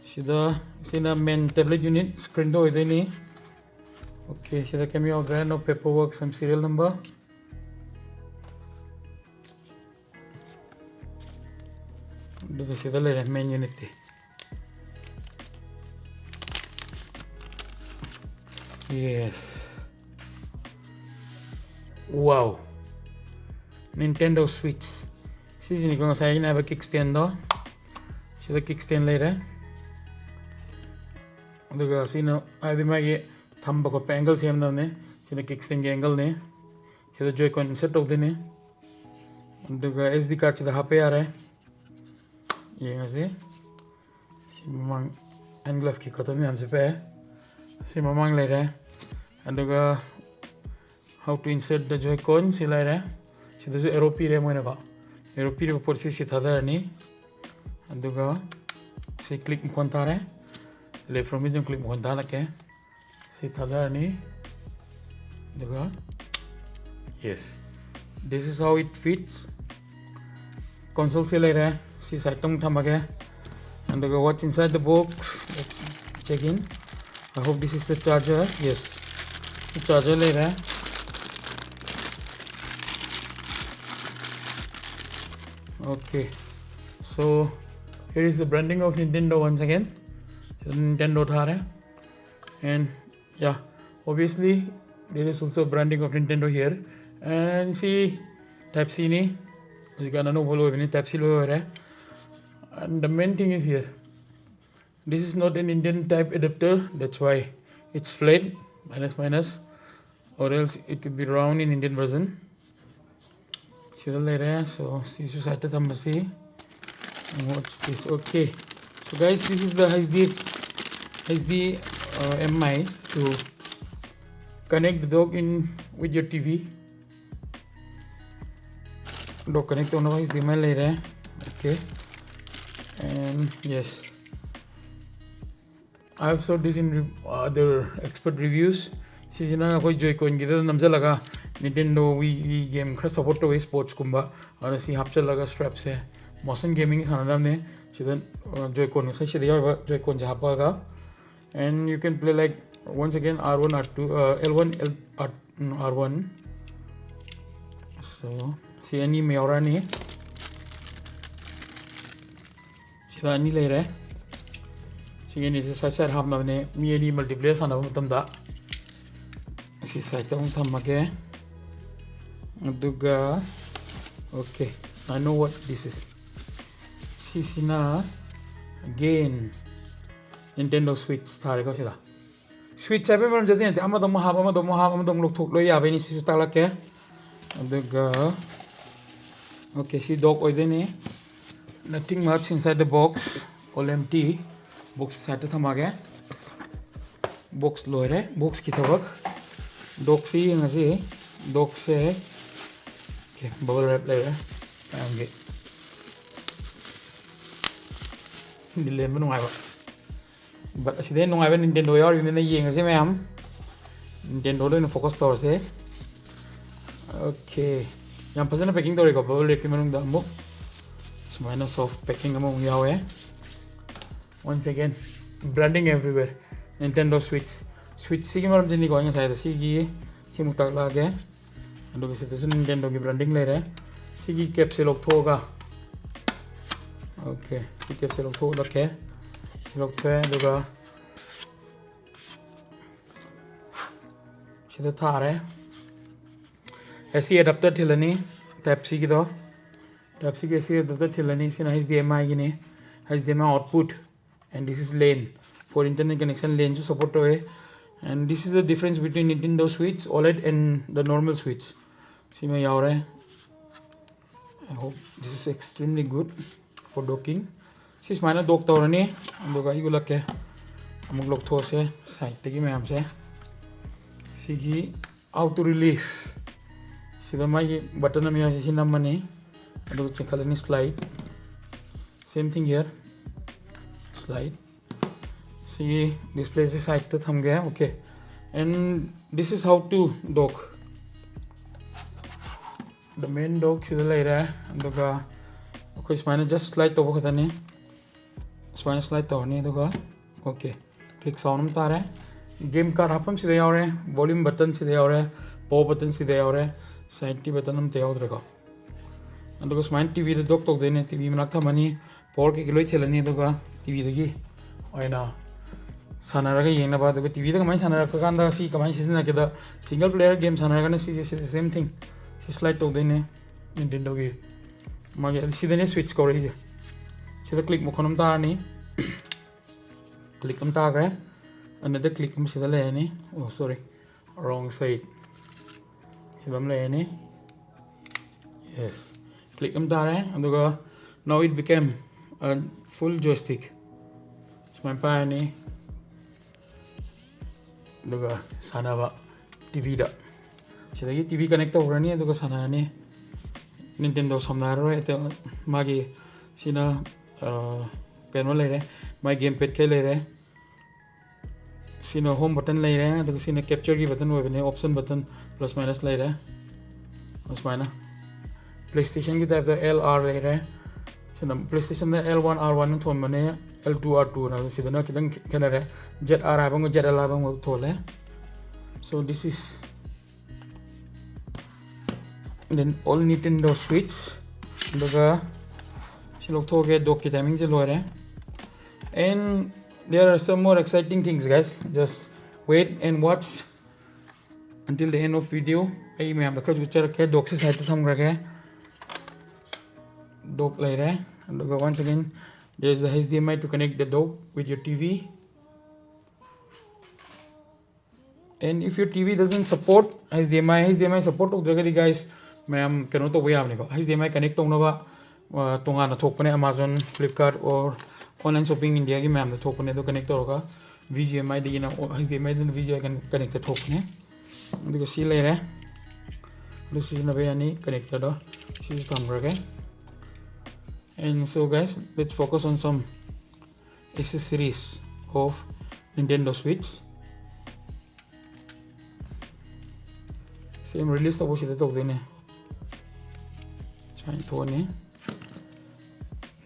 ꯁꯤꯗ, ꯁꯤꯅ main tablet unit screenꯗ ꯑꯣꯏꯗꯣꯏꯅꯤ꯫ Okay, ꯁꯤꯗ ꯀꯩꯝ ꯌꯥꯎꯗ꯭ꯔꯦ꯫ No paperwork, some serial number꯫ ꯑꯗꯨꯒ ꯁꯤꯗ ꯂꯩꯔꯦ main unitꯇꯤ꯫ Yes꯫ Wow꯫ Nintendo Switch꯫ ꯁꯤꯁꯤꯅꯤꯀꯣ ꯉꯁꯥꯏ ꯑꯩꯅ ꯍꯥꯏꯕ kick standꯗꯣ꯫ ꯁꯤꯗ kick stand ꯂꯩꯔꯦ꯫ ꯑꯗꯨꯒ ꯁꯤꯅ ꯍꯥꯏꯗꯤ ꯃꯥꯒꯤ ꯊꯝꯕ ꯈꯣꯠꯄ angle ꯁꯦꯝꯅꯕꯅꯦ꯫ ꯁꯤꯅ kick standꯒꯤ angleꯅꯦ꯫ ꯁꯤꯗ Joy-Con insert ꯇꯧꯗꯣꯏꯅꯦ꯫ ꯑꯗꯨꯒ S D cardꯁꯤꯗ ꯍꯥꯞꯄ ꯌꯥꯔꯦ꯫ ꯌꯦꯡꯉꯁꯤ꯫ ꯁꯤ ꯃꯃꯥꯡ hand gloveꯀꯤ ꯈꯣꯠꯇ ꯃꯌꯥꯝꯁꯦ ꯄꯦ꯫ ꯁꯤ ꯃꯃꯥꯡ ꯂꯩꯔꯦ꯫ ꯑꯗꯨꯒ how to insert the Joy-Con ꯁꯤ ꯂꯩꯔꯦ꯫ ꯁꯤꯗꯁꯨ arrow ꯄꯤꯔꯦ ꯃꯣꯏꯅꯀꯣ꯫ Arrow ꯄꯤꯔꯤꯕ ꯄꯣꯠꯁꯤ ꯁꯤ ꯊꯥꯗꯔꯅꯤ꯫ ꯑꯗꯨꯒ ꯁꯤ click ꯃꯈꯣꯟ ꯇꯥꯔꯦ꯫ Left roomꯒꯤꯁꯨ click ꯃꯈꯣꯟ ꯇꯥꯍꯜꯂꯛꯀꯦ꯫ ꯁꯤ ꯊꯥꯗꯔꯅꯤ꯫ ꯑꯗꯨꯒ yes, this is how it fits꯫ Consoleꯁꯦ ꯂꯩꯔꯦ꯫ ꯁꯤ sideꯇ ꯑꯃꯨꯛ ꯊꯝꯃꯒꯦ꯫ ꯑꯗꯨꯒ what's inside the box? Let's check in. I hope this is the charger. Yes, charger ꯂꯩꯔꯦ꯫ Okay, so here is the branding of Nintendo once again. Nintendo ꯊꯥꯔꯦ꯫ And yeah, obviously there is also branding of Nintendo here. And ꯁꯤ type Cꯅꯤ꯫ ꯍꯧꯖꯤꯛꯀꯥꯟ ꯑꯅꯧꯕ ꯂꯣꯏꯕꯅꯤ, type C ꯂꯣꯏ ꯑꯣꯏꯔꯦ꯫ And the main thing is here. This is not an Indian type adapter, that's why it's flat, minus minus, or else it could be round in Indian version. ꯁꯤꯗ ꯂꯩꯔꯦ꯫ So ꯁꯤꯁꯨ ꯁꯥꯏꯠꯇ ꯊꯝꯃꯁꯤ꯫ And what's this? Okay. So guys, this is the H D, H D, uh, M I to connect the dock in with your T V. Dock connect ꯇꯧꯅꯕ H D M I ꯂꯩꯔꯦ꯫ Okay. And yes, I have saw this in re- other expert reviews. ꯁꯤꯁꯤꯅ ꯑꯩꯈꯣꯏ Joy-Con ꯒꯤꯗ ꯅꯝꯁꯤꯜꯂꯒ Nintendo Wii ꯒꯤ game ꯈꯔ support ꯇꯧꯋꯤ, sports ꯀꯨꯝꯕ꯫ ꯑꯗꯨꯅ ꯁꯤ ꯍꯥꯞꯆꯤꯜꯂꯒ strap ꯁꯦ motion gaming ꯁꯥꯟꯅꯅꯕꯅꯦ꯫ ꯁꯤꯗ Joy-Con, ꯉꯁꯥꯏ ꯁꯤꯗ ꯌꯥꯎꯔꯤꯕ Joy-Con say ꯍꯥꯞꯄꯛꯑꯒ, and you can play like once again R one, R two, uh, L one, L, R, mm, R one. So ꯁꯤ ꯑꯅꯤ ꯑꯃ ꯌꯥꯎꯔꯛꯑꯅꯤ꯫ ꯁꯤꯗ ꯑꯅꯤ ꯂꯩꯔꯦ꯫ ꯁꯤꯒꯤ ꯑꯅꯤꯁꯦ side side ꯍꯥꯞꯅꯕꯅꯦ, ꯃꯤ ꯑꯅꯤ multiplayer ꯁꯥꯟꯅꯕ ꯃꯇꯝꯗ꯫ ꯁꯤ side ꯇ ꯑꯃꯨꯛ ꯊꯝꯃꯒꯦ꯫ ꯑꯗꯨꯒ okay, I know what this is. ꯁꯤꯁꯤꯅ again Nintendo Switch ꯊꯥꯔꯦꯀꯣ ꯁꯤꯗ꯫ Switch ꯍꯥꯏꯕ ꯃꯔꯝꯁꯦ ꯑꯇꯩ ꯅꯠꯇꯦ, ꯑꯃꯗ ꯑꯃꯨꯛ ꯍꯥꯞ, ꯑꯃꯗ ꯑꯃꯨꯛ ꯍꯥꯞ, ꯑꯃꯗ ꯑꯃꯨꯛ ꯂꯧꯊꯣꯛ, ꯂꯣꯏ ꯌꯥꯕꯩꯅꯤ꯫ ꯁꯤꯁꯨ ꯇꯥꯛꯂꯛꯀꯦ꯫ ꯑꯗꯨꯒ okay, ꯁꯤ dock ꯑꯣꯏꯗꯣꯏꯅꯤ꯫ Nothing much inside the box, all empty. Box side ꯇ ꯊꯝꯃꯒꯦ꯫ Box ꯂꯣꯏꯔꯦ, box ꯀꯤ ꯊꯕꯛ꯫ Dock ꯁꯤ ꯌꯦꯡꯉꯁꯤ꯫ Dock ꯁꯦ okay, bubble wrap ꯂꯩꯔꯦ ꯃꯌꯥꯝꯒꯤ꯫ ꯁꯤꯗꯤ ꯂꯦꯟꯕ ꯅꯨꯡꯉꯥꯏꯕ꯫ But ꯑꯁꯤꯗꯩ ꯅꯨꯡꯉꯥꯏꯕ Nintendo ꯌꯥꯎꯔꯤꯕꯅꯤꯅ ꯌꯦꯡꯉꯁꯤ ꯃꯌꯥꯝ꯫ Nintendo ꯗ ꯑꯣꯏꯅ focus ꯇꯧꯔꯁꯦ꯫ Okay, ꯌꯥꯝ ꯐꯖꯅ packing ꯇꯧꯔꯦꯀꯣ꯫ Bubble wrap ꯀꯤ ꯃꯅꯨꯡꯗ ꯑꯃꯨꯛ ꯁꯨꯃꯥꯏꯅ soft packing ꯑꯃꯃꯨꯛ ꯌꯥꯎꯋꯦ꯫ Once again, branding everywhere. Nintendo Switch꯫ Switch ꯁꯤꯒꯤ ꯃꯔꯝꯁꯤꯅꯤꯀꯣ ꯑꯩ ꯉꯁꯥꯏꯗ ꯁꯤꯒꯤ, ꯁꯤꯃꯨꯛ ꯇꯥꯛꯂꯛꯑꯒꯦ꯫ ꯑꯗꯨꯒ ꯁꯤꯗꯁꯨ Nintendo ꯒꯤ branding ꯂꯩꯔꯦ꯫ ꯁꯤꯒꯤ cap ꯁꯦ ꯂꯧꯊꯣꯛꯑꯒ, okay, ꯁꯤ cap ꯁꯦ ꯂꯧꯊꯣꯛꯂꯛꯀꯦ꯫ ꯁꯤ ꯂꯧꯊꯣꯛꯑꯦ꯫ ꯑꯗꯨꯒ ꯁꯤꯗ ꯊꯥꯔꯦ꯫ AC adapter ꯊꯤꯜꯂꯅꯤ, Type C ꯒꯤꯗꯣ꯫ Type C ꯒꯤ AC adapter ꯊꯤꯜꯂꯅꯤ꯫ ꯁꯤꯅ H D M I Guinea, H D M I output꯫ And this is LAN, for internet connection, LAN ꯁꯨ support ꯇꯧꯋꯦ꯫ And this is the difference between Nintendo Switch OLED and the normal Switch꯫ ꯁꯤꯃ ꯌꯥꯎꯔꯦ꯫ I hope this is extremely good for docking. ꯁꯤ ꯁꯨꯃꯥꯏꯅ ꯗꯣꯛ ꯇꯧꯔꯅꯤ꯫ ꯑꯗꯨꯒ ꯑꯩ ꯎꯠꯂꯛꯀꯦ꯫ ꯑꯃꯨꯛ ꯂꯧꯊꯣꯛꯑꯁꯦ ꯁꯥꯏꯠꯇꯒꯤ ꯃꯌꯥꯝꯁꯦ꯫ ꯁꯤꯒꯤ how to release, ꯁꯤꯗ ꯃꯥꯒꯤ ꯕꯇꯟ ꯑꯃ ꯌꯥꯎꯔꯤ, ꯁꯤ ꯅꯝꯃꯅꯤ꯫ ꯑꯗꯨꯒ ꯆꯤꯡꯈꯠꯂꯅꯤ, slide. Same thing here, slide. ꯁꯤꯒꯤ ꯗꯤꯁꯄ꯭ꯂꯦꯁꯤ ꯁꯥꯏꯠꯇ ꯊꯝꯒꯦ꯫ Okay, and this is how to dock. The main dock ꯁꯤꯗ ꯂꯩꯔꯦ꯫ ꯑꯗꯨꯒ ꯑꯩꯈꯣꯏ ꯁꯨꯃꯥꯏꯅ just slide ꯇꯧꯕ ꯈꯛꯇꯅꯤ꯫ ꯁꯨꯃꯥꯏꯅ slide ꯇꯧꯔꯅꯤ꯫ ꯑꯗꯨꯒ okay, click sound ꯑꯃ ꯇꯥꯔꯦ꯫ Game card ꯍꯥꯞꯐꯝ ꯁꯤꯗ ꯌꯥꯎꯔꯦ꯫ Volume button ꯁꯤꯗ ꯌꯥꯎꯔꯦ꯫ Power button ꯁꯤꯗ ꯌꯥꯎꯔꯦ꯫ Side ꯀꯤ button ꯑꯝꯇ ꯌꯥꯎꯗ꯭ꯔꯦꯀꯣ꯫ ꯑꯗꯨꯒ ꯁꯨꯃꯥꯏꯅ ꯇꯤ ꯚꯤꯗ dock ꯇꯧꯗꯣꯏꯅꯦ꯫ ꯇꯤ ꯚꯤ ꯃꯅꯥꯛ ꯊꯝꯃꯅꯤ꯫ Power ꯀꯩꯀꯩ ꯂꯣꯏ ꯊꯤꯜꯂꯅꯤ꯫ ꯑꯗꯨꯒ ꯇꯤ ꯚꯤꯗꯒꯤ ꯑꯣꯏꯅ ꯁꯥꯟꯅꯔꯒ ꯌꯦꯡꯅꯕ꯫ ꯑꯗꯨꯒ ꯇꯤ ꯚꯤꯗ ꯀꯃꯥꯏꯅ ꯁꯥꯟꯅꯔꯛꯄ ꯀꯥꯟꯗ ꯁꯤ ꯀꯃꯥꯏꯅ ꯁꯤꯖꯤꯟꯅꯒꯦꯗ, single player game ꯁꯥꯟꯅꯔꯒꯅ ꯁꯤꯁꯦ, ꯁꯤꯁꯦ same thing꯫ ꯁꯤ slide ꯇꯧꯗꯣꯏꯅꯦ Nintendoꯒꯤ꯫ ꯃꯥꯒꯤ ꯁꯤꯗꯅꯦ switch ꯀꯧꯔꯛꯏꯁꯦ꯫ ꯁꯤꯗ click ꯃꯈꯣꯟ ꯑꯃ ꯇꯥꯔꯅꯤ꯫ Click ꯑꯃ ꯇꯥꯈ꯭ꯔꯦ꯫ Another click ꯑꯃ ꯁꯤꯗ ꯂꯩꯔꯅꯤ꯫ Oh, sorry, wrong side꯫ ꯁꯤꯗ ꯑꯃ ꯂꯩꯔꯅꯤ꯫ Yes, click ꯑꯃ ꯇꯥꯔꯦ꯫ ꯑꯗꯨꯒ now it became a full joystick꯫ ꯁꯨꯃꯥꯏꯅ ꯄꯥꯏꯔꯅꯤ꯫ ꯑꯗꯨꯒ ꯁꯥꯟꯅꯕ ꯇꯤ ꯚꯤꯗ꯫ ꯁꯤꯗꯒꯤ ꯇꯤ ꯚꯤ connect ꯇꯧꯈ꯭ꯔꯅꯤ꯫ ꯑꯗꯨꯒ ꯁꯥꯟꯅꯔꯅꯤ꯫ Nintendo ꯁꯝꯅ ꯍꯥꯏꯔꯔꯣꯏ꯫ ꯑꯇꯩ ꯃꯥꯒꯤ ꯁꯤꯅ, ꯑ, ꯀꯩꯅꯣ ꯂꯩꯔꯦ꯫ ꯃꯥꯏ game pad ꯈꯩ ꯂꯩꯔꯦ꯫ ꯁꯤꯅ home button ꯂꯩꯔꯦ꯫ ꯑꯗꯨꯒ ꯁꯤꯅ capture ꯒꯤ button ꯑꯣꯏꯕꯅꯦ꯫ Option button plus minus ꯂꯩꯔꯦ꯫ ꯑꯁꯨꯃꯥꯏꯅ PlayStation ꯒꯤ type ꯇ L R ꯂꯩꯔꯦ꯫ ꯁꯤꯅ PlayStation ꯗ L one R one ꯊꯣꯟꯕꯅꯦ, L two R two ꯅ꯫ ꯁꯤꯗꯅ ꯈꯤꯇꯪ ꯈꯦꯠꯅꯔꯦ꯫ Z R ꯍꯥꯏꯕ ꯑꯃꯒ Z L ꯍꯥꯏꯕ ꯑꯃꯒ ꯊꯣꯜꯂꯦ꯫ So this is then all Nintendo Switch꯫ ꯑꯗꯨꯒ ꯁꯤ ꯂꯧꯊꯣꯛꯑꯒꯦ꯫ Dock ꯀꯤ timing ꯁꯦ ꯂꯣꯏꯔꯦ꯫ And there are some more exciting things, guys. Just wait and watch until the end of video꯫ ꯑꯩ ꯃꯌꯥꯝꯗ ꯈꯔꯁꯨ ꯎꯠꯆꯔꯛꯀꯦ꯫ Dock ꯁꯦ side ꯇ ꯊꯝꯈ꯭ꯔꯒꯦ꯫ Dock ꯂꯩꯔꯦ꯫ ꯑꯗꯨꯒ once again, there is the H D M I to connect the dock with your T V. And if your T V doesn't support H D M I, H D M I support ꯇꯧꯗ꯭ꯔꯒꯗꯤ, guys, ꯃꯌꯥꯝ ꯀꯩꯅꯣ ꯇꯧꯕ ꯌꯥꯕꯅꯤꯀꯣ꯫ HDMI connect ꯇꯧꯅꯕ ꯑ, ꯇꯣꯉꯥꯟꯅ ꯊꯣꯛꯄꯅꯦ, Amazon, Flipkart or online shopping Indiaꯒꯤ ꯃꯌꯥꯝꯗ ꯊꯣꯛꯄꯅꯦ꯫ ꯑꯗꯣ connect ꯇꯧꯔꯒ VGMIꯗꯒꯤꯅ HDMIꯗꯅ VGI connector ꯊꯣꯛꯄꯅꯦ꯫ ꯑꯗꯨꯒ ꯁꯤ ꯂꯩꯔꯦ, ꯑꯗꯨ ꯁꯤꯖꯤꯟꯅꯕ ꯌꯥꯅꯤ꯫ Connectorꯗꯣ ꯁꯤꯁꯨ ꯊꯝꯈ꯭ꯔꯒꯦ꯫ And so guys, let's focus on some accessories of Nintendo Switch. Same release ꯇꯧꯕꯁꯤꯗ ꯇꯧꯗꯣꯏꯅꯦ꯫ ꯁꯨꯃꯥꯏꯅ ꯊꯣꯛꯑꯅꯤ꯫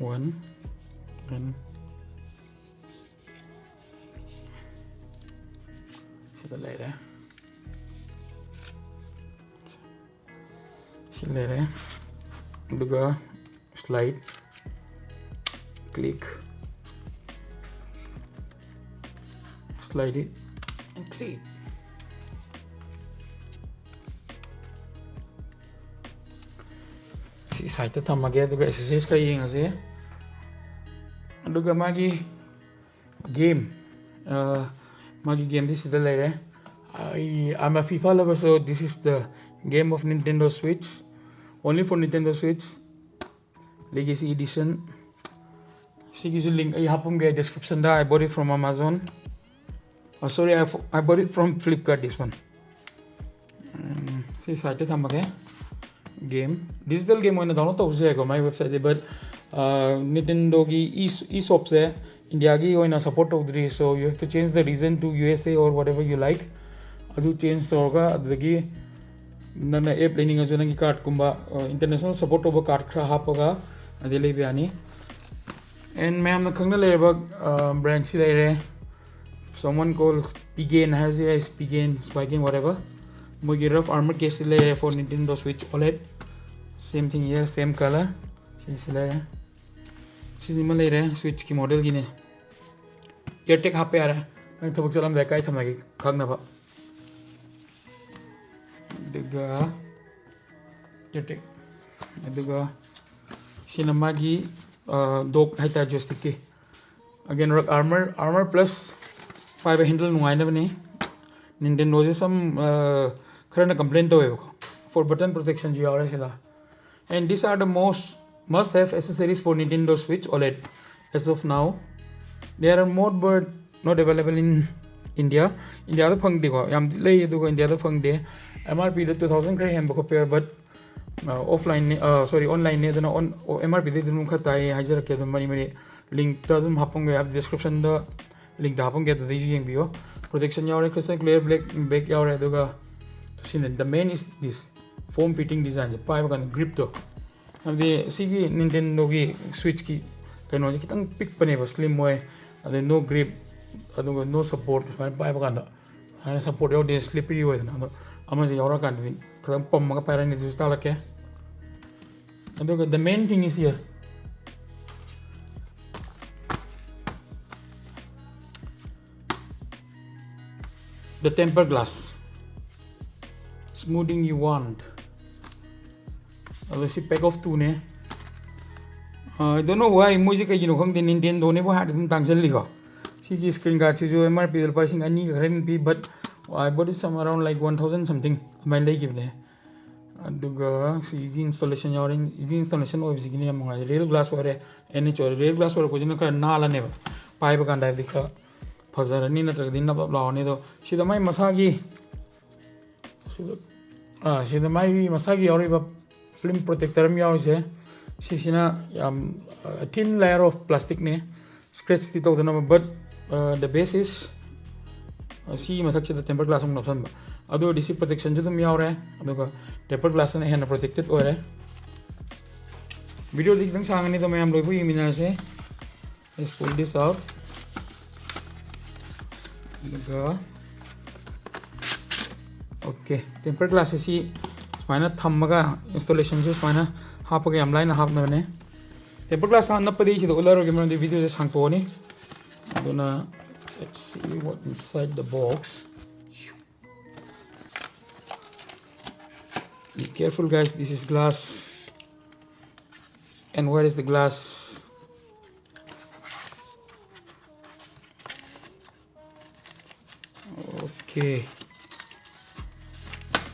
One and ꯁꯤꯗ ꯂꯩꯔꯦ꯫ ꯁꯤ ꯂꯩꯔꯦ꯫ ꯑꯗꯨꯒ slide, click, slide it and click. ꯁꯤ sideꯇ ꯊꯝꯃꯒꯦ, ꯑꯗꯨꯒ accessories ꯈꯔ ꯌꯦꯡꯉꯁꯦ꯫ ꯑꯗꯨꯒ ꯃꯥꯒꯤ game, ꯑ, ꯃꯥꯒꯤ gameꯗꯤ ꯁꯤꯗ ꯂꯩꯔꯦ꯫ ꯑꯩ, I'm a FIFA lover, so this is the game of Nintendo Switch, only for Nintendo Switch, Legacy Edition. ꯁꯤꯒꯤꯁꯨ link ꯑꯩ ꯍꯥꯞꯄꯝꯒꯦ descriptionꯗ꯫ I bought it from Amazon. Oh, sorry, I, fo- I bought it from Flipkart, this one. ꯎꯝ, ꯁꯤ sideꯇ ꯊꯝꯃꯒꯦ꯫ Game, digital game ꯑꯣꯏꯅ download ꯇꯧꯕꯁꯨ ꯌꯥꯏꯀꯣ, my websiteꯇ, but, uh, Nintendoꯒꯤ e eShopꯁꯦ Indiaꯒꯤ ꯑꯣꯏꯅ support ꯇꯧꯗ꯭ꯔꯤ, so you have to change the region to USA or whatever you like. ꯑꯗꯨ change ꯇꯧꯔꯒ, ꯑꯗꯨꯗꯒꯤ ꯅꯪꯅ app ꯂꯩꯅꯤꯡꯉꯁꯨ ꯅꯪꯒꯤ cardꯀꯨꯝꯕ, uh, international support ꯇꯧꯕ card ꯈꯔ ꯍꯥꯞꯄꯒ ꯑꯗꯩ ꯂꯩꯕ ꯌꯥꯅꯤ꯫ And ꯃꯌꯥꯝꯅ ꯈꯪꯅ ꯂꯩꯔꯕ, uh, brandꯁꯤ ꯂꯩꯔꯦ꯫ Someone calls Spigen ꯍꯥꯏꯔꯁꯨ ꯌꯥꯏ, Spigen, Spigen, whatever꯫ ꯃꯣꯏꯒꯤ rough armor case ꯂꯩꯔꯦ for Nintendo Switch OLED. Same thing here, same color. ꯁꯤꯁꯤ ꯂꯩꯔꯦ꯫ ꯁꯤꯁꯤꯃ ꯂꯩꯔꯦ, Switchꯀꯤ modelꯒꯤꯅꯦ꯫ AirTag ꯍꯥꯞꯄ ꯌꯥꯔꯦ꯫ ꯅꯪ ꯊꯕꯛ ꯆꯠꯂꯝꯗꯥꯏ ꯀꯥꯏ ꯊꯝꯃꯒꯦ ꯈꯪꯅꯕ꯫ ꯑꯗꯨꯒ AirTag꯫ ꯑꯗꯨꯒ ꯁꯤꯅ ꯃꯥꯒꯤ, ꯑ, dock ꯍꯥꯏꯇꯥꯔꯦ, joystickꯀꯤ꯫ Again, rough armor, armor plus ꯄꯥꯏꯕ handle ꯅꯨꯡꯉꯥꯏꯅꯕꯅꯤ꯫ Nintendoꯁꯦ some, ꯑ, ꯈꯔꯅ complain ꯇꯧꯋꯦꯕꯀꯣ꯫ for button protection ꯁꯨ ꯌꯥꯎꯔꯦ ꯁꯤꯗ. And these are the most must have accessories for Nintendo Switch OLED as of now. There are more, but not available in India. ꯏꯟꯗꯤꯌꯥꯗ ꯐꯪꯗꯦꯀꯣ, ꯌꯥꯝꯗꯤ ꯂꯩ ꯑꯗꯨꯒ ꯏꯟꯗꯤꯌꯥꯗ ꯐꯪꯗꯦ. ꯑꯦꯝ ꯑꯥꯔ ꯄꯤꯗ ꯇꯨ ꯊꯥꯎꯖꯟ ꯈꯔ ꯍꯦꯟꯕ ꯈꯣꯠꯄ ꯌꯥꯎꯋꯦ, but ꯑꯣꯐꯂꯥꯏꯟꯅꯦ, ꯁꯣꯔꯤ, ꯑꯣꯟꯂꯥꯏꯟꯅꯦ, ꯑꯗꯨꯅ ꯑꯦꯝ ꯑꯥꯔ ꯄꯤꯗꯩ ꯑꯗꯨꯝ ꯈꯔ ꯇꯥꯏ ꯍꯥꯏꯖꯔꯛꯀꯦ, ꯑꯗꯨꯝ ꯃꯔꯤ ꯃꯔꯤ ꯂꯤꯡꯛꯇ ꯑꯗꯨꯝ ꯍꯥꯞꯄꯝꯒꯦ, ꯍꯥꯏꯕꯗꯤ ꯗꯤꯁꯀ꯭ꯔꯤꯞꯁꯟꯗ ꯂꯤꯡꯛꯇ ꯍꯥꯞꯄꯝꯒꯦ, ꯑꯗꯨꯗꯩꯁꯨ ꯌꯦꯡꯕꯤꯌꯣ. ꯄ꯭ꯔꯣꯇꯦꯛꯁꯟ ꯌꯥꯎꯔꯦ, crystal clear black back ꯌꯥꯎꯔꯦ, ꯑꯗꯨꯒ ꯁꯤꯅ the main is this foam fitting design ꯁꯦ, ꯄꯥꯏꯕ ꯀꯥꯟꯗ ꯒ꯭ꯔꯤꯞꯇꯣ, ꯍꯥꯏꯕꯗꯤ ꯁꯤꯒꯤ ꯅꯤꯟꯇꯦꯟꯗꯣꯒꯤ ꯁ꯭ꯋꯤꯠꯆꯀꯤ ꯀꯩꯅꯣꯁꯦ ꯈꯤꯇꯪ ꯄꯤꯛꯄꯅꯦꯕ, ꯁ꯭ꯂꯤꯝ ꯑꯣꯏ, ꯑꯗꯩ ꯅꯣ ꯒ꯭ꯔꯤꯞ, ꯑꯗꯨꯒ ꯅꯣ ꯁꯞꯄꯣꯔꯠ, ꯁꯨꯃꯥꯏꯅ ꯄꯥꯏꯕ ꯀꯥꯟꯗ ꯁꯨꯃꯥꯏꯅ ꯁꯞꯄꯣꯔꯠ ꯌꯥꯎꯗꯦ, ꯁ꯭ꯂꯤꯞꯄꯔꯤ ꯑꯣꯏꯗꯅ. ꯑꯗꯣ ꯑꯃꯁꯦ ꯌꯥꯎꯔꯀꯥꯟꯗꯗꯤ ꯈꯤꯇꯪ ꯄꯝꯃꯒ ꯄꯥꯏꯔꯅꯤ, ꯑꯗꯨꯁꯨ ꯇꯥꯛꯂꯛꯀꯦ. ꯑꯗꯨꯒ the main thing is here, the tempered glass, smoothing you want. ꯑꯗꯣ ꯁꯤ pack of two ꯅꯦ. I don't know why ꯃꯣꯏꯁꯦ ꯀꯩꯒꯤꯅꯣ ꯈꯪꯗꯦ, ꯅꯤꯟꯇꯦꯟꯗꯣꯅꯦꯕꯨ ꯍꯥꯏꯔꯗꯤ ꯑꯗꯨꯝ ꯇꯥꯡꯁꯤꯜꯂꯤꯀꯣ. ꯁꯤꯒꯤ ꯁ꯭ꯀ꯭ꯔꯤꯟ ꯒꯥꯔꯗꯁꯤꯁꯨ ꯑꯦꯝ ꯑꯥꯔ ꯄꯤꯗ ꯂꯨꯄꯥ ꯂꯤꯁꯤꯡ ꯑꯅꯤꯒ ꯈꯔ ꯍꯦꯟꯅ ꯄꯤ, but I bought it some around like one thousand something ꯑꯗꯨꯃꯥꯏꯅ ꯂꯩꯈꯤꯕꯅꯦ. ꯑꯗꯨꯒ ꯁꯤ easy installation ꯌꯥꯎꯔꯦ, easy installation ꯑꯣꯏꯕꯁꯤꯒꯤꯅꯦ ꯌꯥꯝ ꯅꯨꯡꯉꯥꯏꯔꯦ. Real glass ꯑꯣꯏꯔꯦ, ꯑꯦꯟ ꯑꯦꯆ ꯑꯣꯏꯔꯦ. Real glass ꯑꯣꯏꯔꯛꯄꯁꯤꯅ ꯈꯔ ꯅꯥꯜꯂꯅꯦꯕ, ꯄꯥꯏꯕ ꯀꯥꯟꯗ ꯍꯥꯏꯕꯗꯤ ꯈꯔ ꯐꯖꯔꯅꯤ, ꯅꯠꯇ꯭ꯔꯒꯗꯤ ꯅꯞ ꯅꯞ ꯂꯥꯎꯔꯅꯤ. ꯑꯗꯣ ꯁꯤꯗ ꯃꯥꯏ ꯃꯁꯥꯒꯤ, ꯁꯤꯗ, ꯑꯥ, ꯁꯤꯗ ꯃꯥꯏꯒꯤ ꯃꯁꯥꯒꯤ ꯌꯥꯎꯔꯤꯕ ꯐꯤꯂꯝ ꯄ꯭ꯔꯣꯇꯦꯛꯇꯔ ꯑꯃ ꯌꯥꯎꯔꯤꯁꯦ, ꯁꯤꯁꯤꯅ ꯌꯥꯝ, ꯑ, thin layer of plastic ꯅꯦ, ꯁ꯭ꯀ꯭ꯔꯦꯠꯁꯇꯤ ꯇꯧꯗꯅꯕ, but, ꯑ, the best is, ꯑ, ꯁꯤꯒꯤ ꯃꯊꯛꯁꯤꯗ tempered glass ꯑꯃꯨꯛ ꯅꯞꯁꯟꯕ. ꯑꯗꯨ ꯑꯣꯏꯔꯗꯤ ꯁꯤ ꯄ꯭ꯔꯣꯇꯦꯛꯁꯟꯁꯨ ꯑꯗꯨꯝ ꯌꯥꯎꯔꯦ, ꯑꯗꯨꯒ tempered glass ꯅ ꯍꯦꯟꯅ protected ꯑꯣꯏꯔꯦ. ꯚꯤꯗꯤꯑꯣꯗꯤ ꯈꯤꯇꯪ ꯁꯥꯡꯉꯅꯤ, ꯑꯗꯣ ꯃꯌꯥꯝ ꯂꯣꯏꯕꯨ ꯌꯦꯡꯃꯤꯟꯅꯔꯁꯦ. Let's pull this out. ꯑꯗꯨꯒ, okay, tempered glass ꯁꯤ ꯁꯨꯃꯥꯏꯅ ꯊꯝꯃꯒ, installation ꯁꯦ ꯁꯨꯃꯥꯏꯅ ꯍꯥꯞꯄꯒ ꯌꯥꯝ ꯂꯥꯏꯅ ꯍꯥꯞꯅꯕꯅꯦ. Tempered glass ꯍꯥꯟꯅ ꯅꯞꯄꯗꯤ ꯑꯩ ꯁꯤꯗ ꯎꯠꯂꯔꯣꯏꯒꯦ, ꯃꯔꯝꯗꯤ ꯚꯤꯗꯤꯑꯣꯁꯦ ꯁꯥꯡꯇꯣꯛꯑꯅꯤ. ꯑꯗꯨꯅ, let's see what inside the box. Be careful, guys, this is glass. And where is the glass? Okay.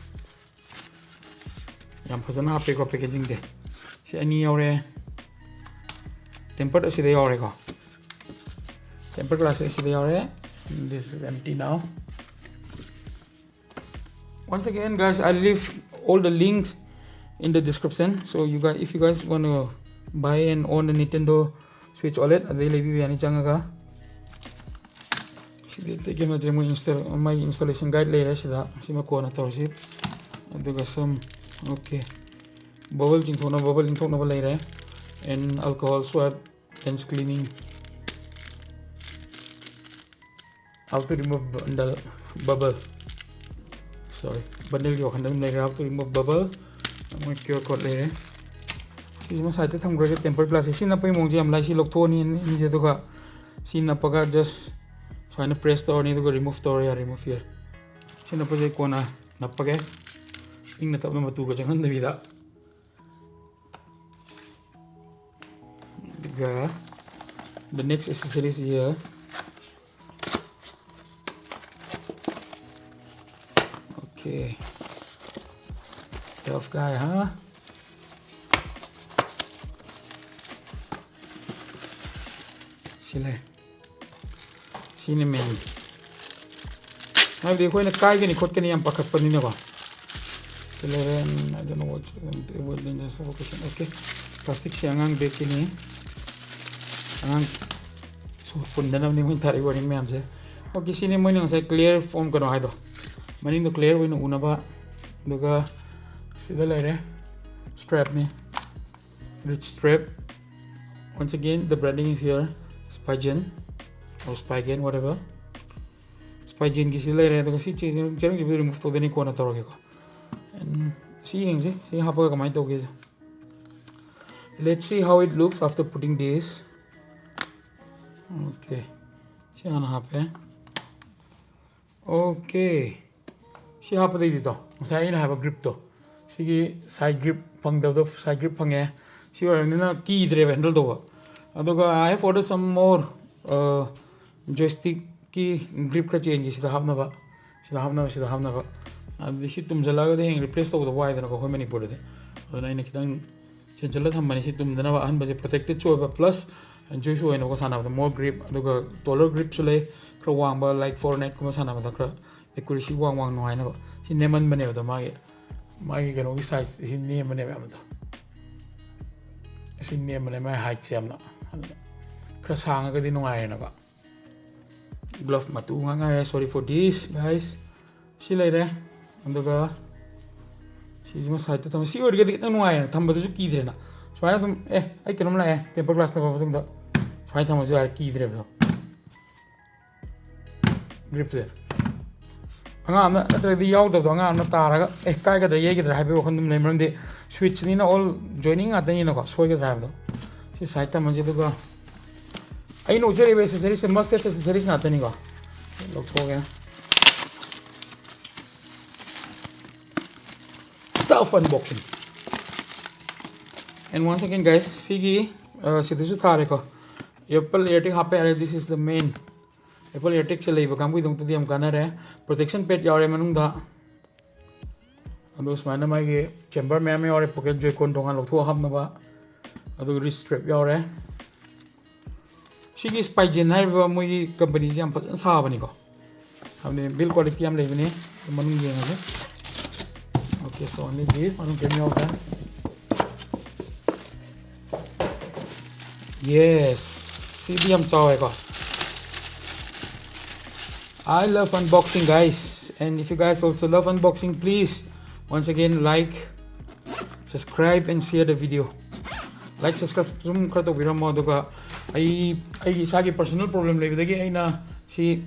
ꯌꯥꯝ ꯐꯖꯅ ꯍꯥꯞꯄꯦꯀꯣ packagingꯗꯤ꯫ ꯁꯤ ꯑꯅꯤ ꯌꯥꯎꯔꯦ꯫ Tempered ꯑꯁꯤꯗ ꯌꯥꯎꯔꯦꯀꯣ꯫ Tempered glass ꯑꯁꯤꯗ ꯌꯥꯎꯔꯦ꯫ This is empty now. Once again, guys, I leave all the links in the description. So you guys, if you guys want to buy and own the Nintendo Switch OLED, ꯑꯗꯩ ꯂꯩꯕꯤꯕ ꯌꯥꯅꯤ ꯆꯪꯉꯒ꯫ ꯁꯤꯗꯤ ꯑꯇꯩ ꯀꯩꯝ ꯅꯠꯇ꯭ꯔꯦ, ꯃꯣꯏ install, ꯃꯥꯒꯤ installation guide ꯂꯩꯔꯦ ꯁꯤꯗ꯫ ꯁꯤꯃ ꯀꯣꯟꯅ ꯇꯧꯔꯁꯤ꯫ ꯑꯗꯨꯒ ꯁꯨꯝ, okay, bubble ꯆꯤꯡꯊꯣꯛꯅꯕ, bubble ꯏꯪꯊꯣꯛꯅꯕ ꯂꯩꯔꯦ꯫ And alcohol swab, lens cleaning, how to remove bundle, bubble, sorry, bundleꯒꯤ ꯋꯥꯈꯜꯗ ꯑꯗꯨꯝ ꯂꯩꯈ꯭ꯔꯦ꯫ How to remove bubble, ꯃꯣꯏ QR code ꯂꯩꯔꯦ꯫ ꯁꯤꯁꯤꯃ sideꯇ ꯊꯝꯈ꯭ꯔꯒꯦ꯫ Tempered glassꯁꯦ ꯁꯤ ꯅꯞꯄꯒꯤ ꯃꯑꯣꯡꯁꯦ ꯌꯥꯝ ꯂꯥꯏ꯫ ꯁꯤ ꯂꯧꯊꯣꯛꯑꯅꯤ ꯑꯅꯤꯁꯦ, ꯑꯗꯨꯒ ꯁꯤ ꯅꯞꯄꯒ just ꯁꯨꯃꯥꯏꯅ press ꯇꯧꯔꯅꯤ, ꯑꯗꯨꯒ remove ꯇꯧꯔ ꯌꯥꯔꯦ, remove here꯫ ꯁꯤ ꯅꯞꯄꯁꯦ ꯀꯣꯟꯅ ꯅꯞꯄꯒꯦ, ꯏꯪꯅ ꯇꯞꯅ ꯃꯇꯨꯒ ꯆꯪꯍꯟꯗꯕꯤꯗ꯫ ꯑꯗꯨꯒ the next accessories here. Okay. Tough guy, huh? ꯁꯤ ꯂꯩ꯫ ꯁꯤꯅ main꯫ ꯍꯥꯏꯕꯗꯤ ꯑꯩꯈꯣꯏꯅ ꯀꯥꯏꯒꯅꯤ ꯈꯣꯠꯀꯅꯤ ꯌꯥꯝ ꯄꯥꯈꯠꯄꯅꯤꯅꯀꯣ꯫ ꯁꯤ ꯂꯩꯔꯦ꯫ I don't know what, okay꯫ Plasticꯁꯦ ꯑꯉꯥꯡ bagꯀꯤꯅꯤ꯫ ꯑꯉꯥꯡ ꯁꯨ ꯄꯨꯟꯗꯅꯕꯅꯤ ꯃꯣꯏꯅ ꯊꯥꯔꯛꯏ warning ꯃꯌꯥꯝꯁꯦ꯫ Okay, ꯁꯤꯅꯤ ꯃꯣꯏꯅ ꯉꯁꯥꯏ clear form ꯀꯩꯅꯣ ꯍꯥꯏꯗꯣ, ꯃꯅꯤꯡꯗꯣ clear ꯑꯣꯏꯅ ꯎꯅꯕ꯫ ꯑꯗꯨꯒ ꯁꯤꯗ ꯂꯩꯔꯦ, strapꯅꯤ, wrist strap꯫ Once again, the branding is here, Spigen or Spigen, whatever꯫ Spigenꯒꯤ ꯁꯤ ꯂꯩꯔꯦ꯫ ꯑꯗꯨꯒ ꯁꯤ ꯆꯦ-, ꯆꯦꯔꯪꯁꯤꯕꯨꯗꯤ remove ꯇꯧꯗꯣꯏꯅꯤ, ꯀꯣꯟꯅ ꯇꯧꯔꯒꯦꯀꯣ꯫ And ꯁꯤ ꯌꯦꯡꯁꯤ, ꯁꯤ ꯍꯥꯞꯄꯒ ꯀꯃꯥꯏꯅ ꯇꯧꯒꯦꯁꯦ꯫ Let's see how it looks after putting this. Okay, ꯁꯤ ꯍꯥꯟꯅ ꯍꯥꯞꯄꯦ꯫ Okay, ꯁꯤ ꯍꯥꯞꯄꯗꯩꯗꯤꯗꯣ, ꯉꯁꯥꯏ ꯑꯩꯅ ꯍꯥꯏꯕ gripꯇꯣ, ꯁꯤꯒꯤ side grip ꯐꯪꯗꯕꯗꯣ side grip ꯐꯪꯉꯦ꯫ ꯁꯤ ꯑꯣꯏꯔꯕꯅꯤꯅ ꯀꯤꯗ꯭ꯔꯦꯕ handle ꯇꯧꯕ꯫ ꯑꯗꯨꯒ I have ordered some more, ꯑ, joystickꯀꯤ grip ꯈꯔ ꯆꯦꯟꯒꯦ ꯁꯤꯗ ꯍꯥꯞꯅꯕ, ꯁꯤꯗ ꯍꯥꯞꯅꯕ, ꯁꯤꯗ ꯍꯥꯞꯅꯕ꯫ ꯑꯗꯨꯗꯤ ꯁꯤ ꯇꯨꯝꯁꯤꯜꯂꯛꯑꯒꯗꯤ ꯍꯌꯦꯡ replace ꯇꯧꯕꯗ ꯋꯥꯏꯗꯅꯀꯣ ꯑꯩꯈꯣꯏ ꯃꯅꯤꯄꯨꯔꯗꯗꯤ꯫ ꯑꯗꯨꯅ ꯑꯩꯅ ꯈꯤꯇꯪ ꯆꯦꯟꯁꯤꯜꯂ ꯊꯝꯕꯅꯤ꯫ ꯁꯤ ꯇꯨꯝꯗꯅꯕ ꯑꯍꯟꯕꯁꯦ protected ꯁꯨ ꯑꯣꯏꯕ, plus ꯍꯦꯟꯁꯨꯁꯨ ꯑꯣꯏꯅꯕꯀꯣ ꯁꯥꯟꯅꯕꯗ more grip, ꯑꯗꯨꯒ taller grip ꯁꯨ ꯂꯩ, ꯈꯔ ꯋꯥꯡꯕ, like foreign net ꯀꯨꯝꯕ ꯁꯥꯟꯅꯕꯗ ꯈꯔ accuracy ꯋꯥꯡ ꯋꯥꯡ ꯅꯨꯡꯉꯥꯏꯅꯕ꯫ ꯁꯤ ꯅꯦꯝꯃꯟꯕꯅꯦꯕ ꯑꯗꯣ ꯃꯥꯒꯤ, ꯃꯥꯒꯤ ꯀꯩꯅꯣꯒꯤ size ꯁꯤ ꯅꯦꯝꯕꯅꯦꯕ ꯌꯥꯝꯅ꯫ ꯁꯤ ꯅꯦꯝꯕꯅꯦ ꯃꯥꯒꯤ height ꯁꯦ ꯌꯥꯝꯅ꯫ ꯑꯗꯨꯅ ꯈꯔ ꯁꯥꯡꯉꯒꯗꯤ ꯅꯨꯡꯉꯥꯏꯔꯦꯅꯀꯣ꯫ Glove ꯃꯇꯨ ꯉꯥꯛ ꯉꯥꯏꯔꯦ, sorry for this guys꯫ ꯁꯤ ꯂꯩꯔꯦ꯫ ꯑꯗꯨꯒ ꯁꯤꯁꯤꯃ side ꯇ ꯊꯝꯃꯦ꯫ ꯁꯤ ꯑꯣꯏꯔꯒꯗꯤ ꯈꯤꯇꯪ ꯅꯨꯡꯉꯥꯏꯔꯦꯅ, ꯊꯝꯕꯗꯁꯨ ꯀꯤꯗ꯭ꯔꯦꯅ꯫ ꯁꯨꯃꯥꯏꯅ ꯑꯗꯨꯝ, "ꯑꯦ, ꯑꯩ ꯀꯩꯅꯣꯝ ꯂꯥꯛꯑꯦ", tempered glass ꯅꯞꯄ ꯃꯇꯨꯡꯗ ꯁꯨꯃꯥꯏꯅ ꯊꯝꯃꯁꯨ ꯌꯥꯔꯦ, ꯀꯤꯗ꯭ꯔꯦꯕ ꯑꯗꯣ꯫ Grip ꯁꯦ ꯑꯉꯥꯡ ꯑꯃꯅ, ꯅꯠꯇ꯭ꯔꯒꯗꯤ ꯌꯥꯎꯗꯕꯗꯣ ꯑꯉꯥꯡ ꯑꯃꯅ ꯇꯥꯔꯒ, "ꯑꯦ, ꯀꯥꯏꯒꯗ꯭ꯔꯥ ꯌꯩꯒꯗ꯭ꯔꯥ?" ꯍꯥꯏꯕꯒꯤ ꯋꯥꯈꯜ ꯑꯗꯨꯝ ꯂꯩ, ꯃꯔꯝꯗꯤ switch ꯅꯤꯅ all joining ꯉꯥꯛꯇꯅꯤꯅꯀꯣ, ꯁꯣꯏꯒꯗ꯭ꯔꯥ ꯍꯥꯏꯕꯗꯣ꯫ ꯁꯤ side ꯊꯝꯃꯁꯤ꯫ ꯑꯗꯨꯒ ꯑꯩꯅ ꯎꯠꯆꯔꯤꯕ accessories say must have accessories ꯉꯥꯛꯇꯅꯤꯀꯣ꯫ ꯂꯧꯊꯣꯛꯑꯒꯦ꯫ Tough unboxing. And once again guys, ꯁꯤꯒꯤ, ꯑ, ꯁꯤꯗꯁꯨ ꯊꯥꯔꯦꯀꯣ꯫ Apple AirTag ꯍꯥꯞꯄ ꯌꯥꯔꯦ, this is the main꯫ Apple AirTag ꯁꯦ ꯂꯩꯕ ꯀꯥꯡꯕꯨꯒꯤꯗꯃꯛꯇꯗꯤ ꯌꯥꯝ ꯀꯥꯟꯅꯔꯦ꯫ Protection pad ꯌꯥꯎꯔꯦ ꯃꯅꯨꯡꯗ꯫ ꯑꯗꯨꯒ ꯁꯨꯃꯥꯏꯅ ꯃꯥꯒꯤ chamber ꯃꯌꯥꯝ ꯌꯥꯎꯔꯦ, pocket Joy-Con ꯇꯣꯉꯥꯟ ꯂꯧꯊꯣꯛꯑ ꯍꯥꯞꯅꯕ꯫ ꯑꯗꯨꯒ wrist strap ꯌꯥꯎꯔꯦ꯫ ꯁꯤꯒꯤ Spigen ꯍꯥꯏꯔꯤꯕ ꯃꯣꯏꯒꯤ company ꯁꯦ ꯌꯥꯝ ꯐꯖꯅ ꯁꯥꯕꯅꯤꯀꯣ꯫ ꯍꯥꯏꯕꯗꯤ build quality ꯌꯥꯝ ꯂꯩꯕꯅꯤ꯫ ꯃꯅꯨꯡ ꯌꯦꯡꯉꯁꯤ꯫ Okay, so only this, ꯃꯅꯨꯡ ꯀꯩꯝ ꯌꯥꯎꯗ꯭ꯔꯦ꯫ Yes, ꯁꯤꯗꯤ ꯌꯥꯝ ꯆꯥꯎꯋꯦꯀꯣ꯫ I love unboxing, guys, and if you guys also love unboxing, please, once again, like, subscribe and share the video. Like, subscribe ꯁꯨꯝ ꯈꯔ ꯇꯧꯕꯤꯔꯝꯃꯣ꯫ ꯑꯗꯨꯒ ꯑꯩ, ꯑꯩꯒꯤ ꯏꯁꯥꯒꯤ personal problem ꯂꯩꯕꯗꯒꯤ ꯑꯩꯅ ꯁꯤ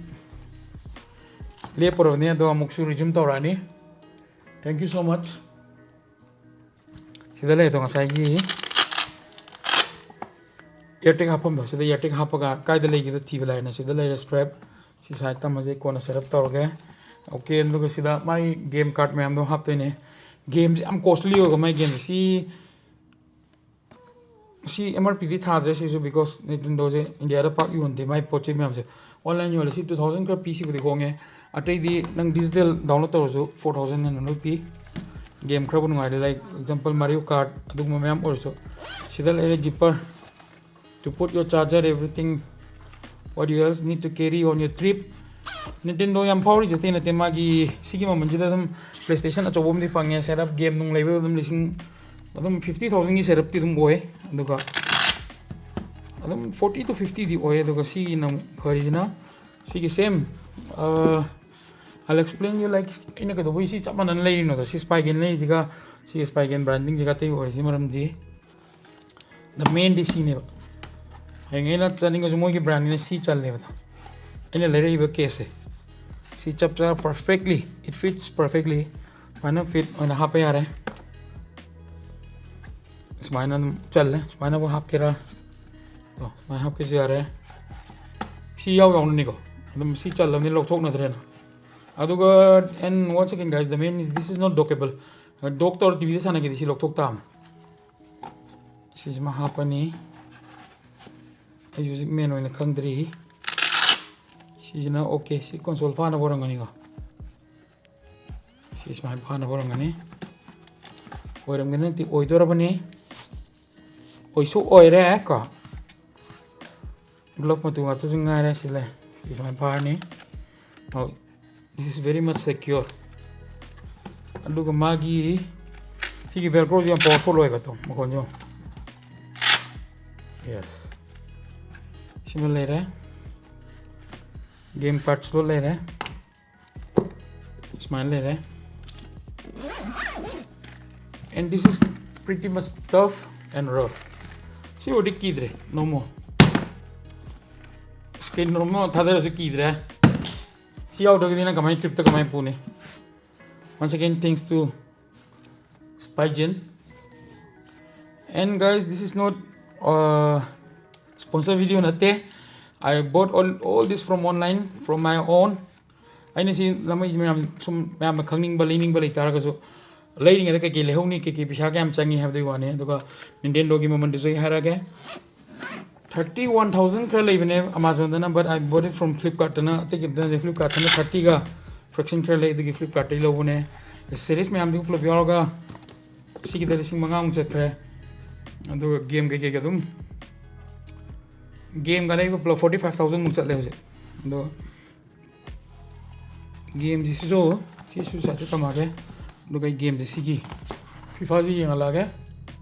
ꯂꯦꯞꯄꯨꯔꯕꯅꯦ, ꯑꯗꯣ ꯑꯃꯨꯛꯁꯨ resume ꯇꯧꯔꯛꯑꯅꯤ꯫ Thank you so much. ꯁꯤꯗ ꯂꯩꯔꯦꯗꯣ, ꯉꯁꯥꯏꯒꯤ AirTag ꯍꯥꯞꯐꯝꯗꯣ, ꯁꯤꯗ AirTag ꯍꯥꯞꯄꯒ ꯀꯥꯏꯗ ꯂꯩꯒꯦꯗꯣ ꯊꯤꯕ ꯂꯥꯏꯔꯅ ꯁꯤꯗ ꯂꯩꯔꯦ strap꯫ ꯁꯤ side ꯊꯝꯃꯁꯦ, ꯀꯣꯟꯅ set up ꯇꯧꯔꯒꯦ꯫ Okay, ꯑꯗꯨꯒ ꯁꯤꯗ ꯃꯥꯒꯤ game card ꯃꯌꯥꯝꯗꯣ ꯍꯥꯞꯇꯣꯏꯅꯦ꯫ Game ꯁꯦ ꯌꯥꯝ costly ꯑꯣꯏꯀꯣ ꯃꯥꯒꯤ game ꯁꯦ꯫ ꯁꯤ, ꯁꯤ M R P ꯗꯤ ꯊꯥꯗ꯭ꯔꯦ ꯁꯤꯁꯨ, because Nintendo ꯁꯦ India ꯗ ꯄꯥꯛ ꯌꯣꯟꯗꯦ ꯃꯥꯏ ꯄꯣꯠ ꯆꯩ ꯃꯌꯥꯝꯁꯦ꯫ Online ꯌꯣꯜꯂꯦ꯫ ꯁꯤ two thousand ꯈꯔ ꯄꯤ, ꯁꯤꯕꯨꯗꯤ ꯍꯣꯡꯉꯦ꯫ ꯑꯇꯩꯗꯤ ꯅꯪ digital download ꯇꯧꯔꯁꯨ four thousand ꯍꯦꯟꯅ ꯂꯣꯏ ꯄꯤ꯫ Game ꯈꯔꯕꯨ ꯅꯨꯡꯉꯥꯏꯔꯦ, like example Mario Kart ꯑꯗꯨꯒꯨꯝꯕ ꯃꯌꯥꯝ ꯑꯣꯏꯔꯁꯨ꯫ ꯁꯤꯗ ꯂꯩꯔꯦ zipper, to put your charger, everything what you else need to carry on your trip. Nintendo ꯌꯥꯝ ꯐꯥꯎꯔꯤꯁꯦ ꯑꯇꯩ ꯅꯠꯇꯦ, ꯃꯥꯒꯤ ꯁꯤꯒꯤ ꯃꯃꯜꯁꯤꯗ ꯑꯗꯨꯝ PlayStation ꯑꯆꯧꯕ ꯑꯃꯗꯤ ꯐꯪꯉꯦ꯫ Setup game ꯅꯨꯡ ꯂꯩꯕꯗ ꯑꯗꯨꯝ ꯂꯤꯁꯤꯡ, ꯑꯗꯨꯝ fifty thousandꯒꯤ setupꯇꯤ ꯑꯗꯨꯝ ꯑꯣꯏ꯫ ꯑꯗꯨꯒ ꯑꯗꯨꯝ forty to fiftyꯗꯤ ꯑꯣꯏ꯫ ꯑꯗꯨꯒ ꯁꯤꯒꯤꯅ ꯑꯃꯨꯛ ꯐꯔꯤꯁꯤꯅ ꯁꯤꯒꯤ same, uh, I'll explain you, like ꯑꯩꯅ ꯀꯩꯗꯧꯕꯩ ꯁꯤ ꯆꯞ ꯃꯥꯟꯅꯅ ꯂꯩꯔꯤꯅꯣꯗꯣ꯫ ꯁꯤ Spigen ꯂꯩꯔꯤꯁꯤꯒ ꯁꯤꯒꯤ Spigen brandingꯁꯤꯒ ꯑꯇꯩ ꯑꯣꯏꯔꯤꯁꯤ ꯃꯔꯝꯗꯤ the mainꯗꯤ ꯁꯤꯅꯦꯕ꯫ ꯍꯌꯦꯡ ꯑꯩꯅ ꯆꯠꯅꯤꯡꯉꯁꯨ ꯃꯣꯏꯒꯤ brandꯅꯤꯅ ꯁꯤ ꯆꯜꯂꯦꯕ꯫ ꯑꯩꯅ ꯂꯩꯔꯛꯏꯕ caseꯁꯦ ꯁꯤ ꯆꯞ ꯆꯥ perfectly, it fits perfectly꯫ ꯁꯨꯃꯥꯏꯅ fit ꯑꯣꯏꯅ ꯍꯥꯞꯄ ꯌꯥꯔꯦ꯫ ꯁꯨꯃꯥꯏꯅ ꯑꯗꯨꯝ ꯆꯜꯂꯦ꯫ ꯁꯨꯃꯥꯏꯅꯕꯨ ꯍꯥꯞꯀꯦꯔꯥ, ꯑꯣ, ꯁꯨꯃꯥꯏꯅ ꯍꯥꯞꯀꯦꯁꯨ ꯌꯥꯔꯦ꯫ ꯁꯤ ꯌꯥꯎ ꯌꯥꯎꯅꯅꯤꯀꯣ꯫ ꯑꯗꯨꯝ ꯁꯤ ꯆꯜꯂꯕꯅꯤ, ꯂꯧꯊꯣꯛꯅꯗ꯭ꯔꯦꯅ꯫ ꯑꯗꯨꯒ, and once again guys, the main is this is not dockable꯫ Dock ꯇꯧꯔ TVꯗ ꯁꯥꯟꯅꯒꯦꯗꯤ ꯁꯤ ꯂꯧꯊꯣꯛ ꯇꯥꯕꯅꯤ꯫ ꯁꯤꯁꯤꯃ ꯍꯥꯞꯄꯅꯤ꯫ ꯑꯩ ꯍꯧꯖꯤꯛ main ꯑꯣꯏꯅ ꯈꯪꯗ꯭ꯔꯤ꯫ ꯁꯤꯁꯤꯅ okay, ꯁꯤ console ꯐꯥꯅꯕ ꯑꯣꯏꯔꯝꯒꯅꯤꯀꯣ꯫ ꯁꯤ ꯁꯨꯃꯥꯏꯅ ꯐꯥꯅꯕ ꯑꯣꯏꯔꯝꯒꯅꯤ꯫ ꯑꯣꯏꯔꯝꯒꯅꯤ ꯅꯠꯇꯦ, ꯑꯣꯏꯗꯣꯔꯕꯅꯤ꯫ ꯑꯣꯏꯁꯨ ꯑꯣꯏꯔꯦ ꯀꯣ꯫ Glove ꯃꯇꯨ ꯉꯥꯛꯇꯁꯨ ꯉꯥꯏꯔꯦ꯫ ꯁꯤ ꯂꯩ꯫ ꯁꯤ ꯁꯨꯃꯥꯏꯅ ꯐꯥꯔꯅꯤ꯫ Oh, this is very much secure꯫ ꯑꯗꯨꯒ ꯃꯥꯒꯤ ꯁꯤꯒꯤ Velcroꯁꯤ ꯌꯥꯝ powerful ꯑꯣꯏꯒ ꯇꯣ ꯃꯈꯣꯟꯁꯨ꯫ Yes꯫ ꯁꯤꯃ ꯂꯩꯔꯦ꯫ Game card slot ꯂꯩꯔꯦ꯫ ꯁꯨꯃꯥꯏꯅ ꯂꯩꯔꯦ꯫ And this is pretty much tough and rough꯫ ꯁꯤ ꯑꯣꯏꯔꯗꯤ ꯀꯤꯗ꯭ꯔꯦ꯫ No more꯫ Screen normal ꯊꯥꯗꯔꯁꯨ ꯀꯤꯗ꯭ꯔꯦ꯫ ꯁꯤ ꯌꯥꯎꯗ꯭ꯔꯒꯗꯤ ꯅꯪ ꯀꯃꯥꯏꯅ tripꯇ ꯀꯃꯥꯏꯅ ꯄꯨꯅꯤ? Once again, thanks to Spigen꯫ And guys, this is not, uh, sponsor video ꯅꯠꯇꯦ꯫ I bought all, all this from online, from my own꯫ ꯑꯩꯅ ꯁꯤ ꯂꯃꯩꯁꯤ ꯃꯌꯥꯝ ꯁꯨꯝ ꯃꯌꯥꯝꯅ ꯈꯪꯅꯤꯡꯕ, ꯂꯩꯅꯤꯡꯕ ꯂꯩꯇꯥꯔꯒꯁꯨ, ꯂꯩꯔꯤꯉꯩꯗ ꯀꯩꯀꯩ ꯂꯩꯍꯧꯅꯤ, ꯀꯩꯀꯩ ꯄꯩꯁꯥ ꯀꯌꯥꯝ ꯆꯪꯉꯤ ꯍꯥꯏꯕꯗꯨꯒꯤ ꯋꯥꯅꯤ꯫ ꯑꯗꯨꯒ Nintendoꯒꯤ ꯃꯃꯜꯗꯨꯁꯨ ꯑꯩ ꯍꯥꯏꯔꯛꯑꯒꯦ꯫ Thirty one thousand ꯈꯔ ꯂꯩꯕꯅꯦ Amazonꯗꯅ, but I bought it from Flipkartꯇꯅ, ꯑꯇꯩ ꯀꯩꯝꯇ ꯅꯠꯇꯦ, Flipkartꯇꯅ thirtyꯒ fraction ꯈꯔ ꯂꯩ, ꯑꯗꯨꯒꯤ Flipkartꯇꯒꯤ ꯂꯧꯕꯅꯦ꯫ Series ꯃꯌꯥꯝꯗꯨ ꯄꯨꯂꯞ ꯌꯥꯎꯔꯒ ꯁꯤꯒꯤꯗ ꯂꯤꯁꯤꯡ ꯃꯉꯥꯃꯨꯛ ꯆꯠꯈ꯭ꯔꯦ꯫ ꯑꯗꯨꯒ game ꯀꯩꯀꯩꯒ ꯑꯗꯨꯝ, gameꯒ ꯂꯩꯕ ꯄꯨꯂꯞ forty five thousand ꯃꯨꯛ ꯆꯠꯂꯦ ꯍꯧꯖꯤꯛ꯫ ꯑꯗꯣ gameꯁꯤꯁꯨ, ꯁꯤꯁꯨ ꯁꯥꯏꯠꯇ ꯊꯝꯃꯒꯦ꯫ ꯑꯗꯨꯒ ꯑꯩ gameꯁꯦ, ꯁꯤꯒꯤ FIFAꯁꯤ ꯌꯦꯡꯍꯜꯂꯛꯑꯒꯦ꯫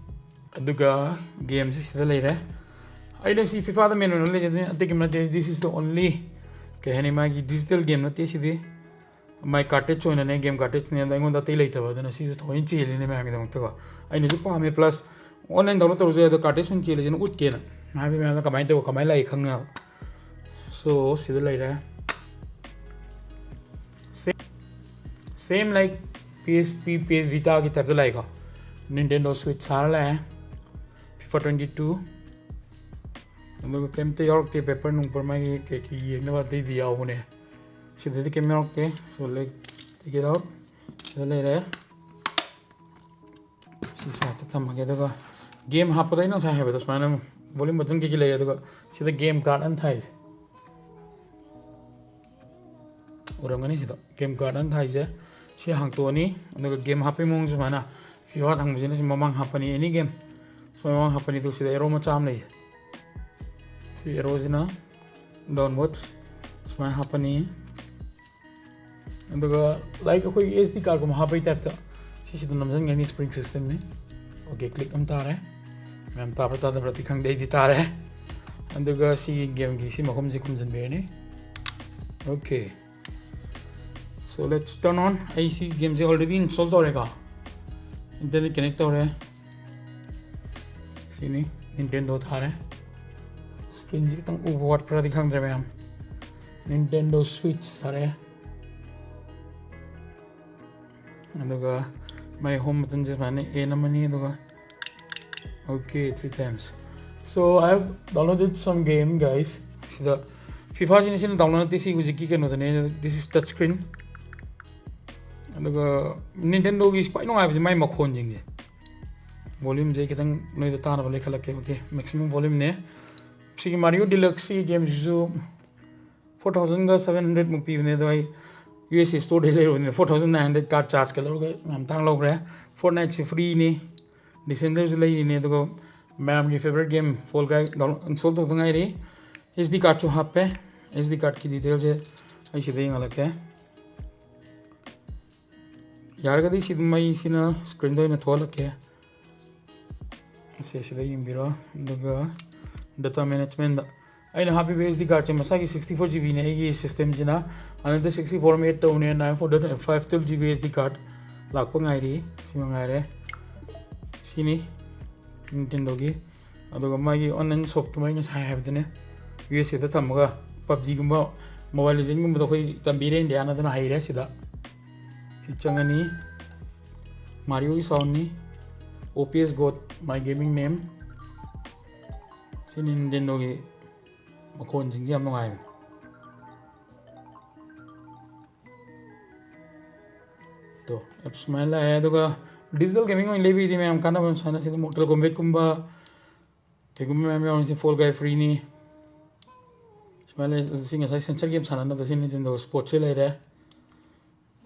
ꯑꯗꯨꯒ gameꯁꯤ ꯁꯤꯗ ꯂꯩꯔꯦ꯫ ꯑꯩꯅ ꯁꯤ FIFAꯗ main ꯑꯣꯏꯅ ꯂꯩꯖꯗꯣꯏꯅꯦ, ꯑꯇꯩ ꯀꯩꯝ ꯅꯠꯇꯦ꯫ This is the only, ꯀꯩ ꯍꯥꯏꯅꯤ, ꯃꯥꯒꯤ digital game ꯅꯠꯇꯦ ꯁꯤꯗꯤ꯫ My cartridge ꯑꯣꯏꯅꯅꯦ, game cartridgeꯅꯦ, ꯑꯗꯣ ꯑꯩꯉꯣꯟꯗ ꯑꯇꯩ ꯂꯩꯇꯕ, ꯑꯗꯨꯅ ꯁꯤꯁꯨ ꯊꯑꯣꯏꯅ ꯆꯦꯜꯂꯤꯅꯦ ꯃꯌꯥꯝꯒꯤꯗꯃꯛꯇꯀꯣ꯫ ꯑꯩꯅꯁꯨ ꯄꯥꯝꯃꯦ, plus online download ꯇꯧꯔꯁꯨ ꯌꯥꯏ, ꯑꯗꯣ cartridge ꯑꯣꯏꯅ ꯆꯦꯜꯂꯤꯁꯤꯅ ꯎꯠꯀꯦꯅ꯫ ꯍꯥꯏꯕꯗꯤ ꯃꯌꯥꯝꯗ ꯀꯃꯥꯏꯅ ꯇꯧꯕ, ꯀꯃꯥꯏꯅ ꯂꯥꯛꯏ ꯈꯪꯅꯕ꯫ So, ꯁꯤꯗ ꯂꯩꯔꯦ꯫ Same, same like PS P, PS Vitaꯒꯤ typeꯇ ꯂꯥꯛꯏꯀꯣ꯫ Nintendo Switch ꯁꯥꯔ ꯂꯥꯛꯑꯦ꯫ FIFA twenty two꯫ ꯑꯗꯨꯒ ꯀꯩꯝꯇ ꯌꯥꯎꯔꯛꯇꯦ, paper ꯅꯨꯡꯄꯔ ꯃꯥꯒꯤ ꯀꯩꯀꯩ ꯌꯦꯡꯅꯕ ꯑꯇꯩꯗꯤ ꯌꯥꯎꯕꯅꯦ꯫ ꯁꯤꯗꯗꯤ ꯀꯩꯝ ꯌꯥꯎꯔꯛꯇꯦ꯫ So, let's take it out꯫ ꯁꯤꯗ ꯂꯩꯔꯦ꯫ ꯁꯤ sideꯇ ꯊꯝꯃꯒꯦ꯫ ꯑꯗꯨꯒ game ꯍꯥꯞꯄꯗ ꯑꯩꯅ ꯉꯁꯥꯏ ꯍꯥꯏꯕꯗꯣ ꯁꯨꯃꯥꯏꯅ volume button ꯀꯩꯀꯩ ꯂꯩꯔꯦ꯫ ꯑꯗꯨꯒ ꯁꯤꯗ game card ꯑꯅ ꯊꯥꯏꯁꯦ ꯎꯔꯝꯒꯅꯤ꯫ ꯁꯤꯗ game card ꯑꯅ ꯊꯥꯏꯁꯦ, ꯁꯤ ꯍꯥꯡꯇꯣꯛꯑꯅꯤ꯫ ꯑꯗꯨꯒ game ꯍꯥꯞꯄꯒꯤ ꯃꯑꯣꯡꯁꯦ ꯁꯨꯃꯥꯏꯅ, FIFA ꯊꯥꯡꯕꯁꯤꯅ ꯁꯤ ꯃꯃꯥꯡ ꯍꯥꯞꯄꯅꯤ, any game꯫ ꯁꯨꯃꯥꯏꯅ ꯃꯃꯥꯡ ꯍꯥꯞꯄꯅꯤ꯫ ꯑꯗꯨꯒ ꯁꯤꯗ arrow ꯃꯆꯥ ꯑꯃ ꯂꯩꯁꯦ, ꯁꯤ arrowꯁꯤꯅ downwards ꯁꯨꯃꯥꯏꯅ ꯍꯥꯞꯄꯅꯤ꯫ ꯑꯗꯨꯒ like ꯑꯩꯈꯣꯏꯒꯤ SD cardꯀꯨꯝꯕ ꯍꯥꯞꯄꯒꯤ typeꯇ ꯁꯤꯁꯤꯗ ꯅꯝꯁꯤꯟꯒꯅꯤ, spring systemꯅꯤ꯫ Okay, click ꯑꯃ ꯇꯥꯔꯦ꯫ ꯃꯌꯥꯝ ꯇꯥꯕ꯭ꯔꯥ ꯇꯥꯗꯕ꯭ꯔꯥꯗꯤ ꯈꯪꯗꯦ, ꯑꯩꯗꯤ ꯇꯥꯔꯦ꯫ ꯑꯗꯨꯒ ꯁꯤꯒꯤ gameꯒꯤ ꯁꯤ ꯃꯈꯨꯝꯁꯤ ꯈꯨꯝꯖꯤꯟꯕꯤꯔꯅꯤ꯫ Okay, so let's turn on꯫ ꯑꯩ ꯁꯤ gameꯁꯦ already install ꯇꯧꯔꯦꯀꯣ, internet connect ꯇꯧꯔꯦ꯫ ꯁꯤꯅꯤ, Nintendo ꯊꯥꯔꯦ꯫ Screenꯁꯤ ꯈꯤꯇꯪ ꯎꯕ ꯋꯥꯠꯄ꯭ꯔꯥꯗꯤ ꯈꯪꯗ꯭ꯔꯦ ꯃꯌꯥꯝ꯫ Nintendo Switch ꯊꯥꯔꯦ꯫ ꯑꯗꯨꯒ ꯃꯥꯏ home buttonꯁꯦ ꯁꯨꯃꯥꯏꯅ N ꯑꯃꯅꯤ꯫ ꯑꯗꯨꯒ okay, three times꯫ So I have downloaded some game, guys꯫ ꯁꯤꯗ FIFAꯁꯤꯅ, ꯁꯤꯅ download ꯅꯠꯇꯦ, ꯁꯤ ꯍꯧꯖꯤꯛꯀꯤ ꯀꯩꯅꯣꯗꯅꯦ, this is touch screen꯫ ꯑꯗꯨꯒ Nintendoꯒꯤ ꯈ꯭ꯋꯥꯏ ꯅꯨꯡꯉꯥꯏꯕꯁꯦ ꯃꯥꯏ ꯃꯈꯣꯟꯁꯤꯡꯁꯦ, volumeꯁꯦ ꯈꯤꯇꯪ ꯅꯣꯏꯗ ꯇꯥꯅꯕ ꯂꯩꯈꯠꯂꯛꯀꯦ꯫ Okay, maximum volumeꯅꯦ꯫ ꯁꯤꯒꯤ Mario Deluxe ꯁꯤꯒꯤ ꯒꯦꯝꯁꯤꯁꯨ ꯐꯣꯔ ꯊꯥꯎꯖꯟꯒ ꯁꯕꯦꯟ ꯍꯟꯗ꯭ꯔꯦꯗꯃꯨꯛ ꯄꯤꯕꯅꯦ, ꯑꯗꯣ ꯑꯩ ꯌꯨ ꯑꯦꯁ ꯁꯤ ꯁ꯭ꯇꯣꯔꯗꯩ ꯂꯩꯔꯨꯕꯅꯤꯅ four thousand nine hundred card ꯆꯥꯔꯖꯀ ꯂꯧꯔꯒ ꯌꯥꯝ ꯇꯥꯡ ꯂꯧꯈ꯭ꯔꯦ꯫ ꯐꯣꯔꯠꯅꯥꯏꯠꯁꯤ ꯐ꯭ꯔꯤꯅꯤ, ꯗꯤꯁꯦꯟꯗꯔꯁꯨ ꯂꯩꯔꯤꯅꯤ, ꯑꯗꯨꯒ ꯃꯌꯥꯝꯒꯤ favourite game Fall Guys download install ꯇꯧꯗ ꯉꯥꯏꯔꯤ꯫ ꯑꯦꯁ ꯗꯤ ꯀꯥꯔꯗꯁꯨ ꯍꯥꯞꯄꯦ꯫ ꯑꯦꯁ ꯗꯤ ꯀꯥꯔꯗꯀꯤ ꯗꯤꯇꯦꯜꯁꯦ ꯑꯩ ꯁꯤꯗ ꯌꯦꯡꯍꯜꯂꯛꯀꯦ꯫ ꯌꯥꯔꯒꯗꯤ ꯁꯤꯗ ꯃꯩꯁꯤꯅ ꯁ꯭ꯀ꯭ꯔꯤꯟꯗ ꯑꯣꯏꯅ ꯊꯣꯛꯍꯜꯂꯛꯀꯦ꯫ ꯁꯦ ꯁꯤꯗ ꯌꯦꯡꯕꯤꯔꯣ, ꯑꯗꯨꯒ ꯗꯇꯥ ꯃꯦꯅꯦꯖꯃꯦꯟꯗ ꯑꯩꯅ ꯍꯥꯞꯄꯤꯕ ꯑꯦꯁ ꯗꯤ ꯀꯥꯔꯗꯁꯦ ꯃꯁꯥꯒꯤ ꯁꯤꯛꯁꯇꯤ ꯐꯣꯔ ꯖꯤ ꯕꯤꯅꯦ ꯑꯩꯒꯤ ꯁꯤꯁꯇꯦꯝꯁꯤꯅ꯫ ꯑꯅꯗꯔ ꯁꯤꯛꯁꯇꯤ ꯐꯣꯔ ꯑꯃ ꯑꯦꯗ ꯇꯧꯅꯦ, nine four five twelve G B S D card ꯂꯥꯛꯄ ꯉꯥꯏꯔꯤ꯫ ꯁꯤ ꯃꯉꯥꯏꯔꯦ꯫ ꯁꯤꯅꯤ ꯅꯤꯟꯇꯦꯟꯗꯣꯒꯤ꯫ ꯑꯗꯨꯒ ꯃꯥꯒꯤ ꯑꯣꯟꯂꯥꯏꯟ ꯁꯣꯞꯇꯨꯃ ꯑꯩ ꯉꯁꯥꯏ ꯍꯥꯏꯕꯗꯨꯅꯦ, ꯌꯨ ꯑꯦꯁ ꯑꯦꯗ ꯊꯝꯃꯒ ꯄꯞꯖꯤꯒꯨꯝꯕ, ꯃꯣꯕꯥꯏꯜ ꯂꯤꯖꯦꯟꯒꯨꯝꯕꯗꯣ ꯑꯩꯈꯣꯏ ꯇꯝꯕꯤꯔꯦ ꯏꯟꯗꯤꯌꯥꯅ, ꯑꯗꯨꯅ ꯍꯩꯔꯦ꯫ ꯁꯤꯗ ꯁꯤ ꯆꯪꯉꯅꯤ, ꯃꯥꯔꯤꯌꯣꯒꯤ ꯁꯥꯎꯟꯅꯤ, ꯑꯣ ꯄꯤ ꯑꯦꯁ ꯒꯣꯠ, ꯃꯥꯏ ꯒꯦꯃꯤꯡ ꯅꯦꯝ꯫ ꯁꯤ ꯅꯤꯟꯇꯦꯟꯗꯣꯒꯤ ꯃꯈꯣꯟꯁꯤꯡꯁꯦ ꯌꯥꯝ ꯅꯨꯡꯉꯥꯏꯕꯅꯦ꯫ ꯇꯣ, ꯑꯦꯞ ꯁꯨꯃꯥꯏꯅ ꯂꯥꯛꯑꯦ꯫ ꯑꯗꯨꯒ ꯗꯤꯖꯤꯇꯦꯜ ꯒꯦꯃꯤꯡ ꯑꯣꯏꯅ ꯂꯩꯕꯒꯤꯗꯤ ꯃꯌꯥꯝ ꯀꯥꯟꯅꯕ ꯁꯨꯃꯥꯏꯅ ꯁꯤꯗ ꯃꯣꯔꯇꯦꯜ ꯀꯣꯝꯕꯦꯠꯀꯨꯝꯕ ꯀꯩꯒꯨꯝꯕ ꯃꯌꯥꯝ ꯌꯥꯎꯔꯤꯁꯦ, ꯐꯣꯜ ꯒꯥꯏ ꯐ꯭ꯔꯤꯅꯤ꯫ ꯁꯨꯃꯥꯏꯅ ꯂꯩ꯫ ꯁꯤ ꯉꯁꯥꯏ ꯁꯦꯟꯁꯔ ꯒꯦꯝ ꯁꯥꯟꯅꯅꯕꯗ ꯁꯤ ꯅꯤꯟꯇꯦꯟꯗꯣ ꯁ꯭ꯄꯣꯔꯠꯁꯁꯦ ꯂꯩꯔꯦ꯫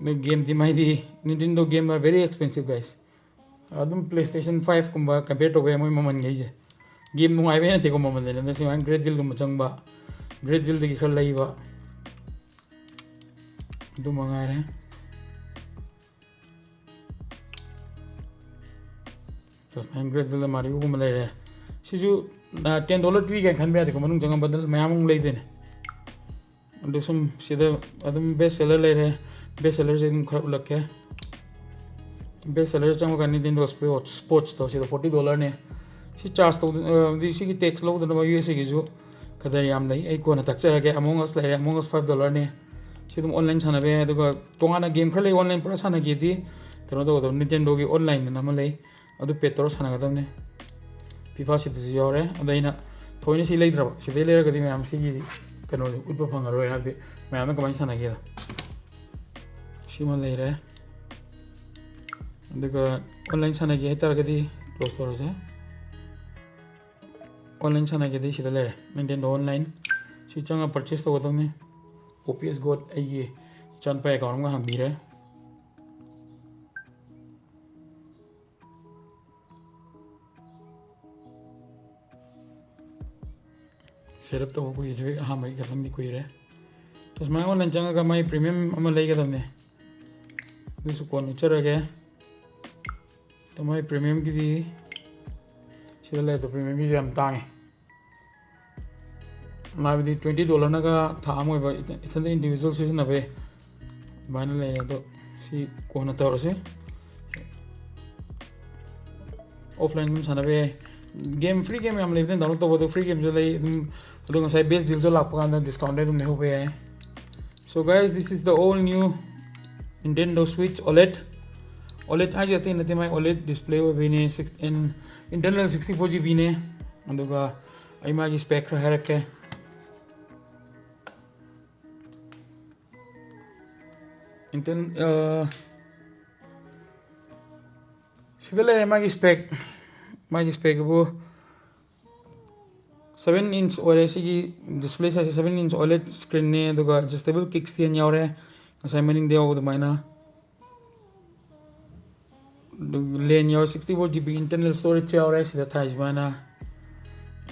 ꯅꯣꯏ ꯒꯦꯝꯗꯤ ꯃꯥꯏꯗꯤ Nintendo game are very expensive, guys꯫ ꯑꯗꯨꯝ ꯄ꯭ꯂꯦ ꯁ꯭ꯇꯦꯁꯟ ꯐꯥꯏꯚꯀꯨꯝꯕ ꯀꯝꯄꯤꯌꯔ ꯇꯧꯕ ꯌꯥꯏ ꯃꯣꯏ ꯃꯃꯜꯈꯩꯁꯦ꯫ ꯒꯦꯝ ꯅꯨꯡꯉꯥꯏꯕꯩ ꯅꯠꯇꯦꯀꯣ ꯃꯃꯜ ꯂꯩꯔꯦ, ꯑꯗꯨꯅ ꯁꯨꯃꯥꯏꯅ ꯒ꯭ꯔꯦꯠ ꯗꯤꯜꯒꯨꯝꯕ ꯆꯪꯕ, ꯒ꯭ꯔꯦꯠ ꯗꯤꯜꯗꯒꯤ ꯈꯔ ꯂꯩꯕ, ꯑꯗꯨ ꯃꯉꯥꯏꯔꯦ꯫ ꯁꯨꯃꯥꯏꯅ ꯒ꯭ꯔꯦꯠ ꯗꯤꯜꯗ ꯃꯥꯔꯤꯌꯣꯒꯨꯝꯕ ꯂꯩꯔꯦ꯫ ꯁꯤꯁꯨ ꯇꯦꯟ ꯗꯣꯂꯔ ꯄꯤ ꯀꯥꯏꯅ ꯈꯟꯕ ꯌꯥꯗꯦꯀꯣ, ꯃꯅꯨꯡ ꯆꯪꯉꯒ ꯕꯟꯗꯜ ꯃꯌꯥꯝ ꯑꯃꯨꯛ ꯂꯩꯗꯣꯏꯅꯦ꯫ ꯑꯗꯨ ꯁꯨꯝ ꯁꯤꯗ ꯑꯗꯨꯝ ꯕꯦꯁ ꯁꯦꯂꯔ ꯂꯩꯔꯦ꯫ ꯕꯦꯁ ꯁꯦꯂꯔꯁꯦ ꯑꯗꯨꯝ ꯈꯔ ꯎꯠꯂꯛꯀꯦ꯫ ꯕꯦꯁ ꯁꯦꯂꯔ ꯆꯪꯉꯀꯥꯟꯗ ꯅꯤꯟꯇꯦꯟꯗꯣ ꯁ꯭ꯄꯣꯔꯠꯁꯇꯣ ꯁꯤꯗ ꯐꯣꯔꯇꯤ ꯗꯣꯂꯔꯅꯦ꯫ ꯁꯤ ꯆꯥꯔꯖ ꯇꯧꯗ-, ꯑ, ꯁꯤꯒꯤ ꯇꯦꯛꯁ ꯂꯧꯗꯅꯕ ꯌꯨ ꯑꯦꯁ ꯑꯦꯒꯤꯁꯨ ꯀꯗꯔ ꯌꯥꯝ ꯂꯩ꯫ ꯑꯩ ꯀꯣꯟꯅ ꯇꯥꯛꯆꯔꯒꯦ꯫ ꯑꯃꯣꯡ ꯑꯁ ꯂꯩꯔꯦ, ꯑꯃꯣꯡ ꯑꯁ ꯐꯥꯏꯚ ꯗꯣꯂꯔꯅꯦ꯫ ꯁꯤ ꯑꯗꯨꯝ ꯑꯣꯟꯂꯥꯏꯟ ꯁꯥꯟꯅꯕ ꯌꯥꯏ꯫ ꯑꯗꯨꯒ ꯇꯣꯉꯥꯟꯅ ꯒꯦꯝ ꯈꯔ ꯂꯩ ꯑꯣꯟꯂꯥꯏꯟ ꯄꯨꯔꯥ ꯁꯥꯟꯅꯒꯦꯗꯤ, ꯀꯩꯅꯣ ꯇꯧꯒꯗꯕ, ꯅꯤꯟꯇꯦꯟꯗꯣꯒꯤ ꯑꯣꯟꯂꯥꯏꯟ ꯑꯅ ꯑꯃ ꯂꯩ, ꯑꯗꯨ ꯄꯦꯗ ꯇꯧꯔ ꯁꯥꯟꯅꯒꯗꯕꯅꯦ꯫ ꯐꯤꯐꯥ ꯁꯤꯗꯁꯨ ꯌꯥꯎꯔꯦ꯫ ꯑꯗ ꯑꯩꯅ ꯊꯑꯣꯏꯅ ꯁꯤ ꯂꯩꯗ꯭ꯔꯕ, ꯁꯤꯗꯩ ꯂꯩꯔꯒꯗꯤ ꯃꯌꯥꯝ ꯁꯤꯒꯤ ꯀꯩꯅꯣꯁꯦ ꯎꯠꯄ ꯐꯪꯉꯔꯣꯏ, ꯍꯥꯏꯕꯗꯤ ꯃꯌꯥꯝꯅ ꯀꯃꯥꯏꯅ ꯁꯥꯟꯅꯒꯦꯗ꯫ ꯁꯤꯃ ꯂꯩꯔꯦ꯫ ꯑꯗꯨꯒ ꯑꯣꯟꯂꯥꯏꯟ ꯁꯥꯟꯅꯒꯦ ꯍꯥꯏꯇꯥꯔꯒꯗꯤ ꯀ꯭ꯂꯣꯖ ꯇꯧꯔꯁꯦ꯫ ꯑꯣꯟꯂꯥꯏꯟ ꯁꯥꯟꯅꯒꯦꯗꯤ ꯁꯤꯗ ꯂꯩꯔꯦ, Nintendo Online꯫ ꯁꯤ ꯆꯪꯉꯒ purchase ꯇꯧꯒꯗꯕꯅꯤ꯫ O P S God ꯑꯩꯒꯤ ꯏꯆꯥꯅꯨꯄꯥ account ꯑꯃꯒ ꯍꯥꯡꯕꯤꯔꯦ꯫ Set up ꯇꯧꯕ ꯀꯨꯏꯗ꯭ꯔꯤ, ꯑꯍꯥꯟꯕꯒꯤ ꯈꯛꯇꯪꯗꯤ ꯀꯨꯏꯔꯦ꯫ ꯑꯗꯣ ꯁꯨꯃꯥꯏꯅ online ꯆꯪꯉꯒ ꯃꯥꯏ premium ꯑꯃ ꯂꯩꯒꯗꯕꯅꯦ, ꯑꯗꯨꯁꯨ ꯀꯣꯟꯅ ꯎꯠꯆꯔꯒꯦ꯫ ꯑꯗꯣ ꯃꯥꯏ premiumꯒꯤꯗꯤ ꯁꯤꯗ ꯂꯩ, ꯑꯗꯣ premiumꯒꯤꯁꯨ ꯌꯥꯝ ꯇꯥꯡꯉꯤ꯫ ꯍꯥꯏꯕꯗꯤ twenty dollarꯅꯒ ꯊꯥ ꯑꯃ ꯑꯣꯏꯕ, ꯏꯊꯟ-, ꯏꯊꯟꯗ individual ꯁꯤꯖꯤꯟꯅꯕ ꯌꯥꯏ꯫ ꯑꯗꯨꯃꯥꯏꯅ ꯂꯩ꯫ ꯑꯗꯣ ꯁꯤ ꯀꯣꯟꯅ ꯇꯧꯔꯁꯤ꯫ Offline ꯑꯗꯨꯝ ꯁꯥꯟꯅꯕ ꯌꯥꯏ꯫ Game, free game ꯌꯥꯝ ꯂꯩꯕꯅꯦ download ꯇꯧꯕ, ꯑꯗꯣ free gameꯁꯨ ꯂꯩ ꯑꯗꯨꯝ꯫ ꯑꯗꯣ ꯉꯁꯥꯏ best dealꯁꯨ ꯂꯥꯛꯄ ꯀꯥꯟꯗ discountꯇ ꯑꯗꯨꯝ ꯂꯩꯍꯧꯕ ꯌꯥꯏ꯫ So guys, this is the all new Nintendo Switch OLED. OLED ꯍꯥꯏꯁꯦ ꯑꯇꯩ ꯅꯠꯇꯦ, ꯃꯥꯏ OLED display ꯑꯣꯏꯕꯩꯅꯦ, six, in, internal sixty four GBꯅꯦ꯫ ꯑꯗꯨꯒ ꯑꯩ ꯃꯥꯒꯤ spec ꯈꯔ ꯍꯥꯏꯔꯛꯀꯦ꯫ Intel, ꯑ, ꯁꯤꯗ ꯂꯩꯔꯦ ꯃꯥꯒꯤ spec꯫ ꯃꯥꯒꯤ specꯕꯨ seven inch ꯑꯣꯏꯔꯦ꯫ ꯁꯤꯒꯤ display sizeꯁꯦ seven inch OLED screenꯅꯦ, ꯑꯗꯨꯒ adjustable kickstand ꯌꯥꯎꯔꯦ, ꯉꯁꯥꯏ ꯃꯅꯤꯡꯗ ꯌꯥꯎꯕ ꯑꯗꯨꯃꯥꯏꯅ꯫ ꯑꯗꯨꯒ LAN ꯌꯥꯎꯔꯦ, sixty four GB internal storage ꯌꯥꯎꯔꯦ ꯁꯤꯗ ꯊꯥꯏ ꯁꯨꯃꯥꯏꯅ꯫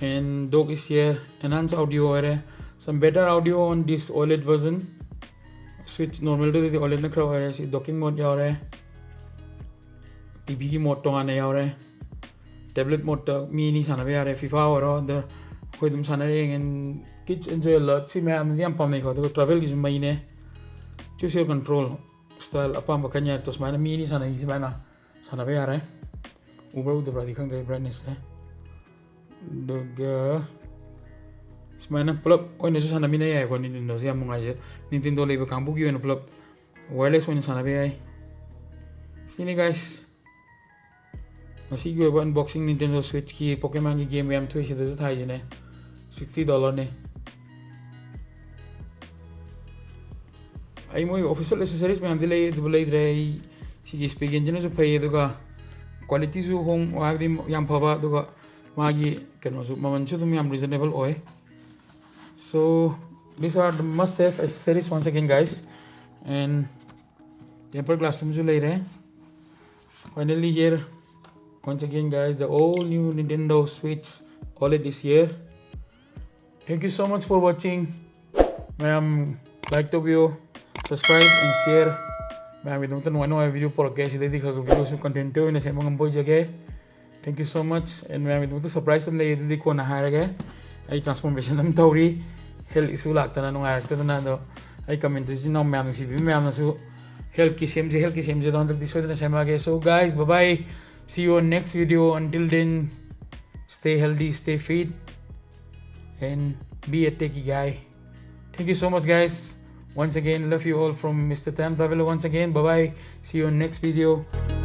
And dock is here, enhance audio ꯑꯣꯏꯔꯦ, some better audio on this OLED version꯫ Switch normalꯗꯨꯗꯩꯗꯤ OLEDꯅ ꯈꯔ ꯑꯣꯏꯔꯦ꯫ ꯁꯤ docking mode ꯌꯥꯎꯔꯦ, TVꯒꯤ mode ꯇꯣꯉꯥꯟꯅ ꯌꯥꯎꯔꯦ, tablet modeꯇ ꯃꯤ ꯑꯅꯤ ꯁꯥꯟꯅꯕ ꯌꯥꯔꯦ, FIFA ꯑꯣꯏꯔꯣ, ꯑꯗ ꯑꯩꯈꯣꯏ ꯑꯗꯨꯝ ꯁꯥꯟꯅꯔꯦ꯫ And kids enjoy a lot꯫ ꯁꯤ ꯃꯌꯥꯝꯅꯗꯤ ꯌꯥꯝ ꯄꯥꯝꯅꯩꯀꯣ꯫ ꯑꯗꯨꯒ travelꯒꯤꯁꯨ ꯃꯩꯅꯦ꯫ Choose your control style, ꯑꯄꯥꯝꯕ ꯈꯟ ꯌꯥꯔꯦ꯫ ꯇꯣ ꯁꯨꯃꯥꯏꯅ ꯃꯤ ꯑꯅꯤ ꯁꯥꯟꯅꯩ, ꯁꯨꯃꯥꯏꯅ ꯁꯥꯟꯅꯕ ꯌꯥꯔꯦ꯫ ꯎꯕ꯭ꯔꯥ ꯎꯗꯕ꯭ꯔꯥꯗꯤ ꯈꯪꯗ꯭ꯔꯦ brightnessꯁꯦ꯫ ꯑꯗꯨꯒ ꯁꯨꯃꯥꯏꯅ ꯄꯨꯂꯞ ꯑꯣꯏꯅꯁꯨ ꯁꯥꯟꯅꯃꯤꯟꯅ ꯌꯥꯏꯀꯣ꯫ Nintendoꯁꯦ ꯌꯥꯝ ꯅꯨꯡꯉꯥꯏꯖꯩ꯫ Nintendo ꯂꯩꯕ ꯀꯥꯡꯕꯨꯒꯤ ꯑꯣꯏꯅ ꯄꯨꯂꯞ wireless ꯑꯣꯏꯅ ꯁꯥꯟꯅꯕ ꯌꯥꯏ꯫ ꯁꯤꯅꯤ guys, ꯉꯁꯤꯒꯤ ꯑꯣꯏꯕ unboxing꯫ Nintendo Switchꯀꯤ Pokemonꯒꯤ game ꯌꯥꯝ ꯊꯣꯛꯏ, ꯁꯤꯗꯁꯨ ꯊꯥꯏꯁꯤꯅꯦ꯫ Sixty dollarꯅꯦ꯫ ꯑꯩ ꯃꯣꯏ official accessories ꯃꯌꯥꯝꯗꯤ ꯂꯩ, ꯑꯗꯨꯕꯨ ꯂꯩꯗ꯭ꯔꯦ꯫ ꯑꯩ ꯁꯤꯒꯤ spec engine ꯁꯤꯅꯁꯨ ꯐꯩ, ꯑꯗꯨꯒ qualityꯁꯨ ꯍꯣꯡ-, ꯍꯥꯏꯕꯗꯤ ꯌꯥꯝ ꯐꯕ, ꯑꯗꯨꯒ ꯃꯥꯒꯤ ꯀꯩꯅꯣꯁꯨ, ꯃꯃꯜꯁꯨ ꯑꯗꯨꯝ ꯌꯥꯝ reasonable ꯑꯣꯏ꯫ So these are the must have accessories once again, guys. And tempered glass ꯇꯨꯝꯁꯨ ꯂꯩꯔꯦ꯫ Finally here, once again, guys, the all new Nintendo Switch OLED is here. Thank you so much for watching. ꯃꯌꯥꯝ like ꯇꯧꯕꯤꯌꯨ, subscribe and share꯫ ꯃꯌꯥꯝꯒꯤꯗꯃꯛꯇ ꯅꯨꯡꯉꯥꯏ ꯅꯨꯡꯉꯥꯏꯕ video ꯄꯨꯔꯛꯀꯦ꯫ ꯁꯤꯗꯩꯗꯤ ꯈꯔ ꯈꯔ videoꯁꯨ content ꯑꯣꯏꯅ ꯁꯦꯝꯕ ꯉꯝꯕ ꯑꯣꯏꯖꯒꯦ꯫ Thank you so much, and ꯃꯌꯥꯝꯒꯤꯗꯃꯛꯇ surprise ꯑꯃ ꯂꯩ, ꯑꯗꯨꯗꯤ ꯀꯣꯟꯅ ꯍꯥꯏꯔꯒꯦ꯫ ꯑꯩ transformation ꯑꯃ ꯇꯧꯔꯤ, health issue ꯂꯥꯛꯇꯅ, ꯅꯨꯡꯉꯥꯏꯔꯛꯇꯗꯅ꯫ ꯑꯗꯣ ꯑꯩ comment ꯏꯆꯤꯟ ꯏꯅꯥꯎ ꯃꯌꯥꯝ, ꯅꯨꯡꯁꯤꯕꯤꯕ ꯃꯌꯥꯝꯅꯁꯨ healthꯀꯤ ꯁꯦꯝꯁꯦ, healthꯀꯤ ꯁꯦꯝꯁꯦ, ꯑꯗꯣ ꯍꯟꯗꯛꯇꯤ ꯁꯣꯏꯗꯅ ꯁꯦꯝꯃꯛꯑꯒꯦ꯫ So guys, bye bye, see you on next video. Until then, stay healthy, stay fit, and be a techie guy. Thank you so much, guys. Once again, love you all from Mister Time Traveler once again. Bye bye. See you on next video.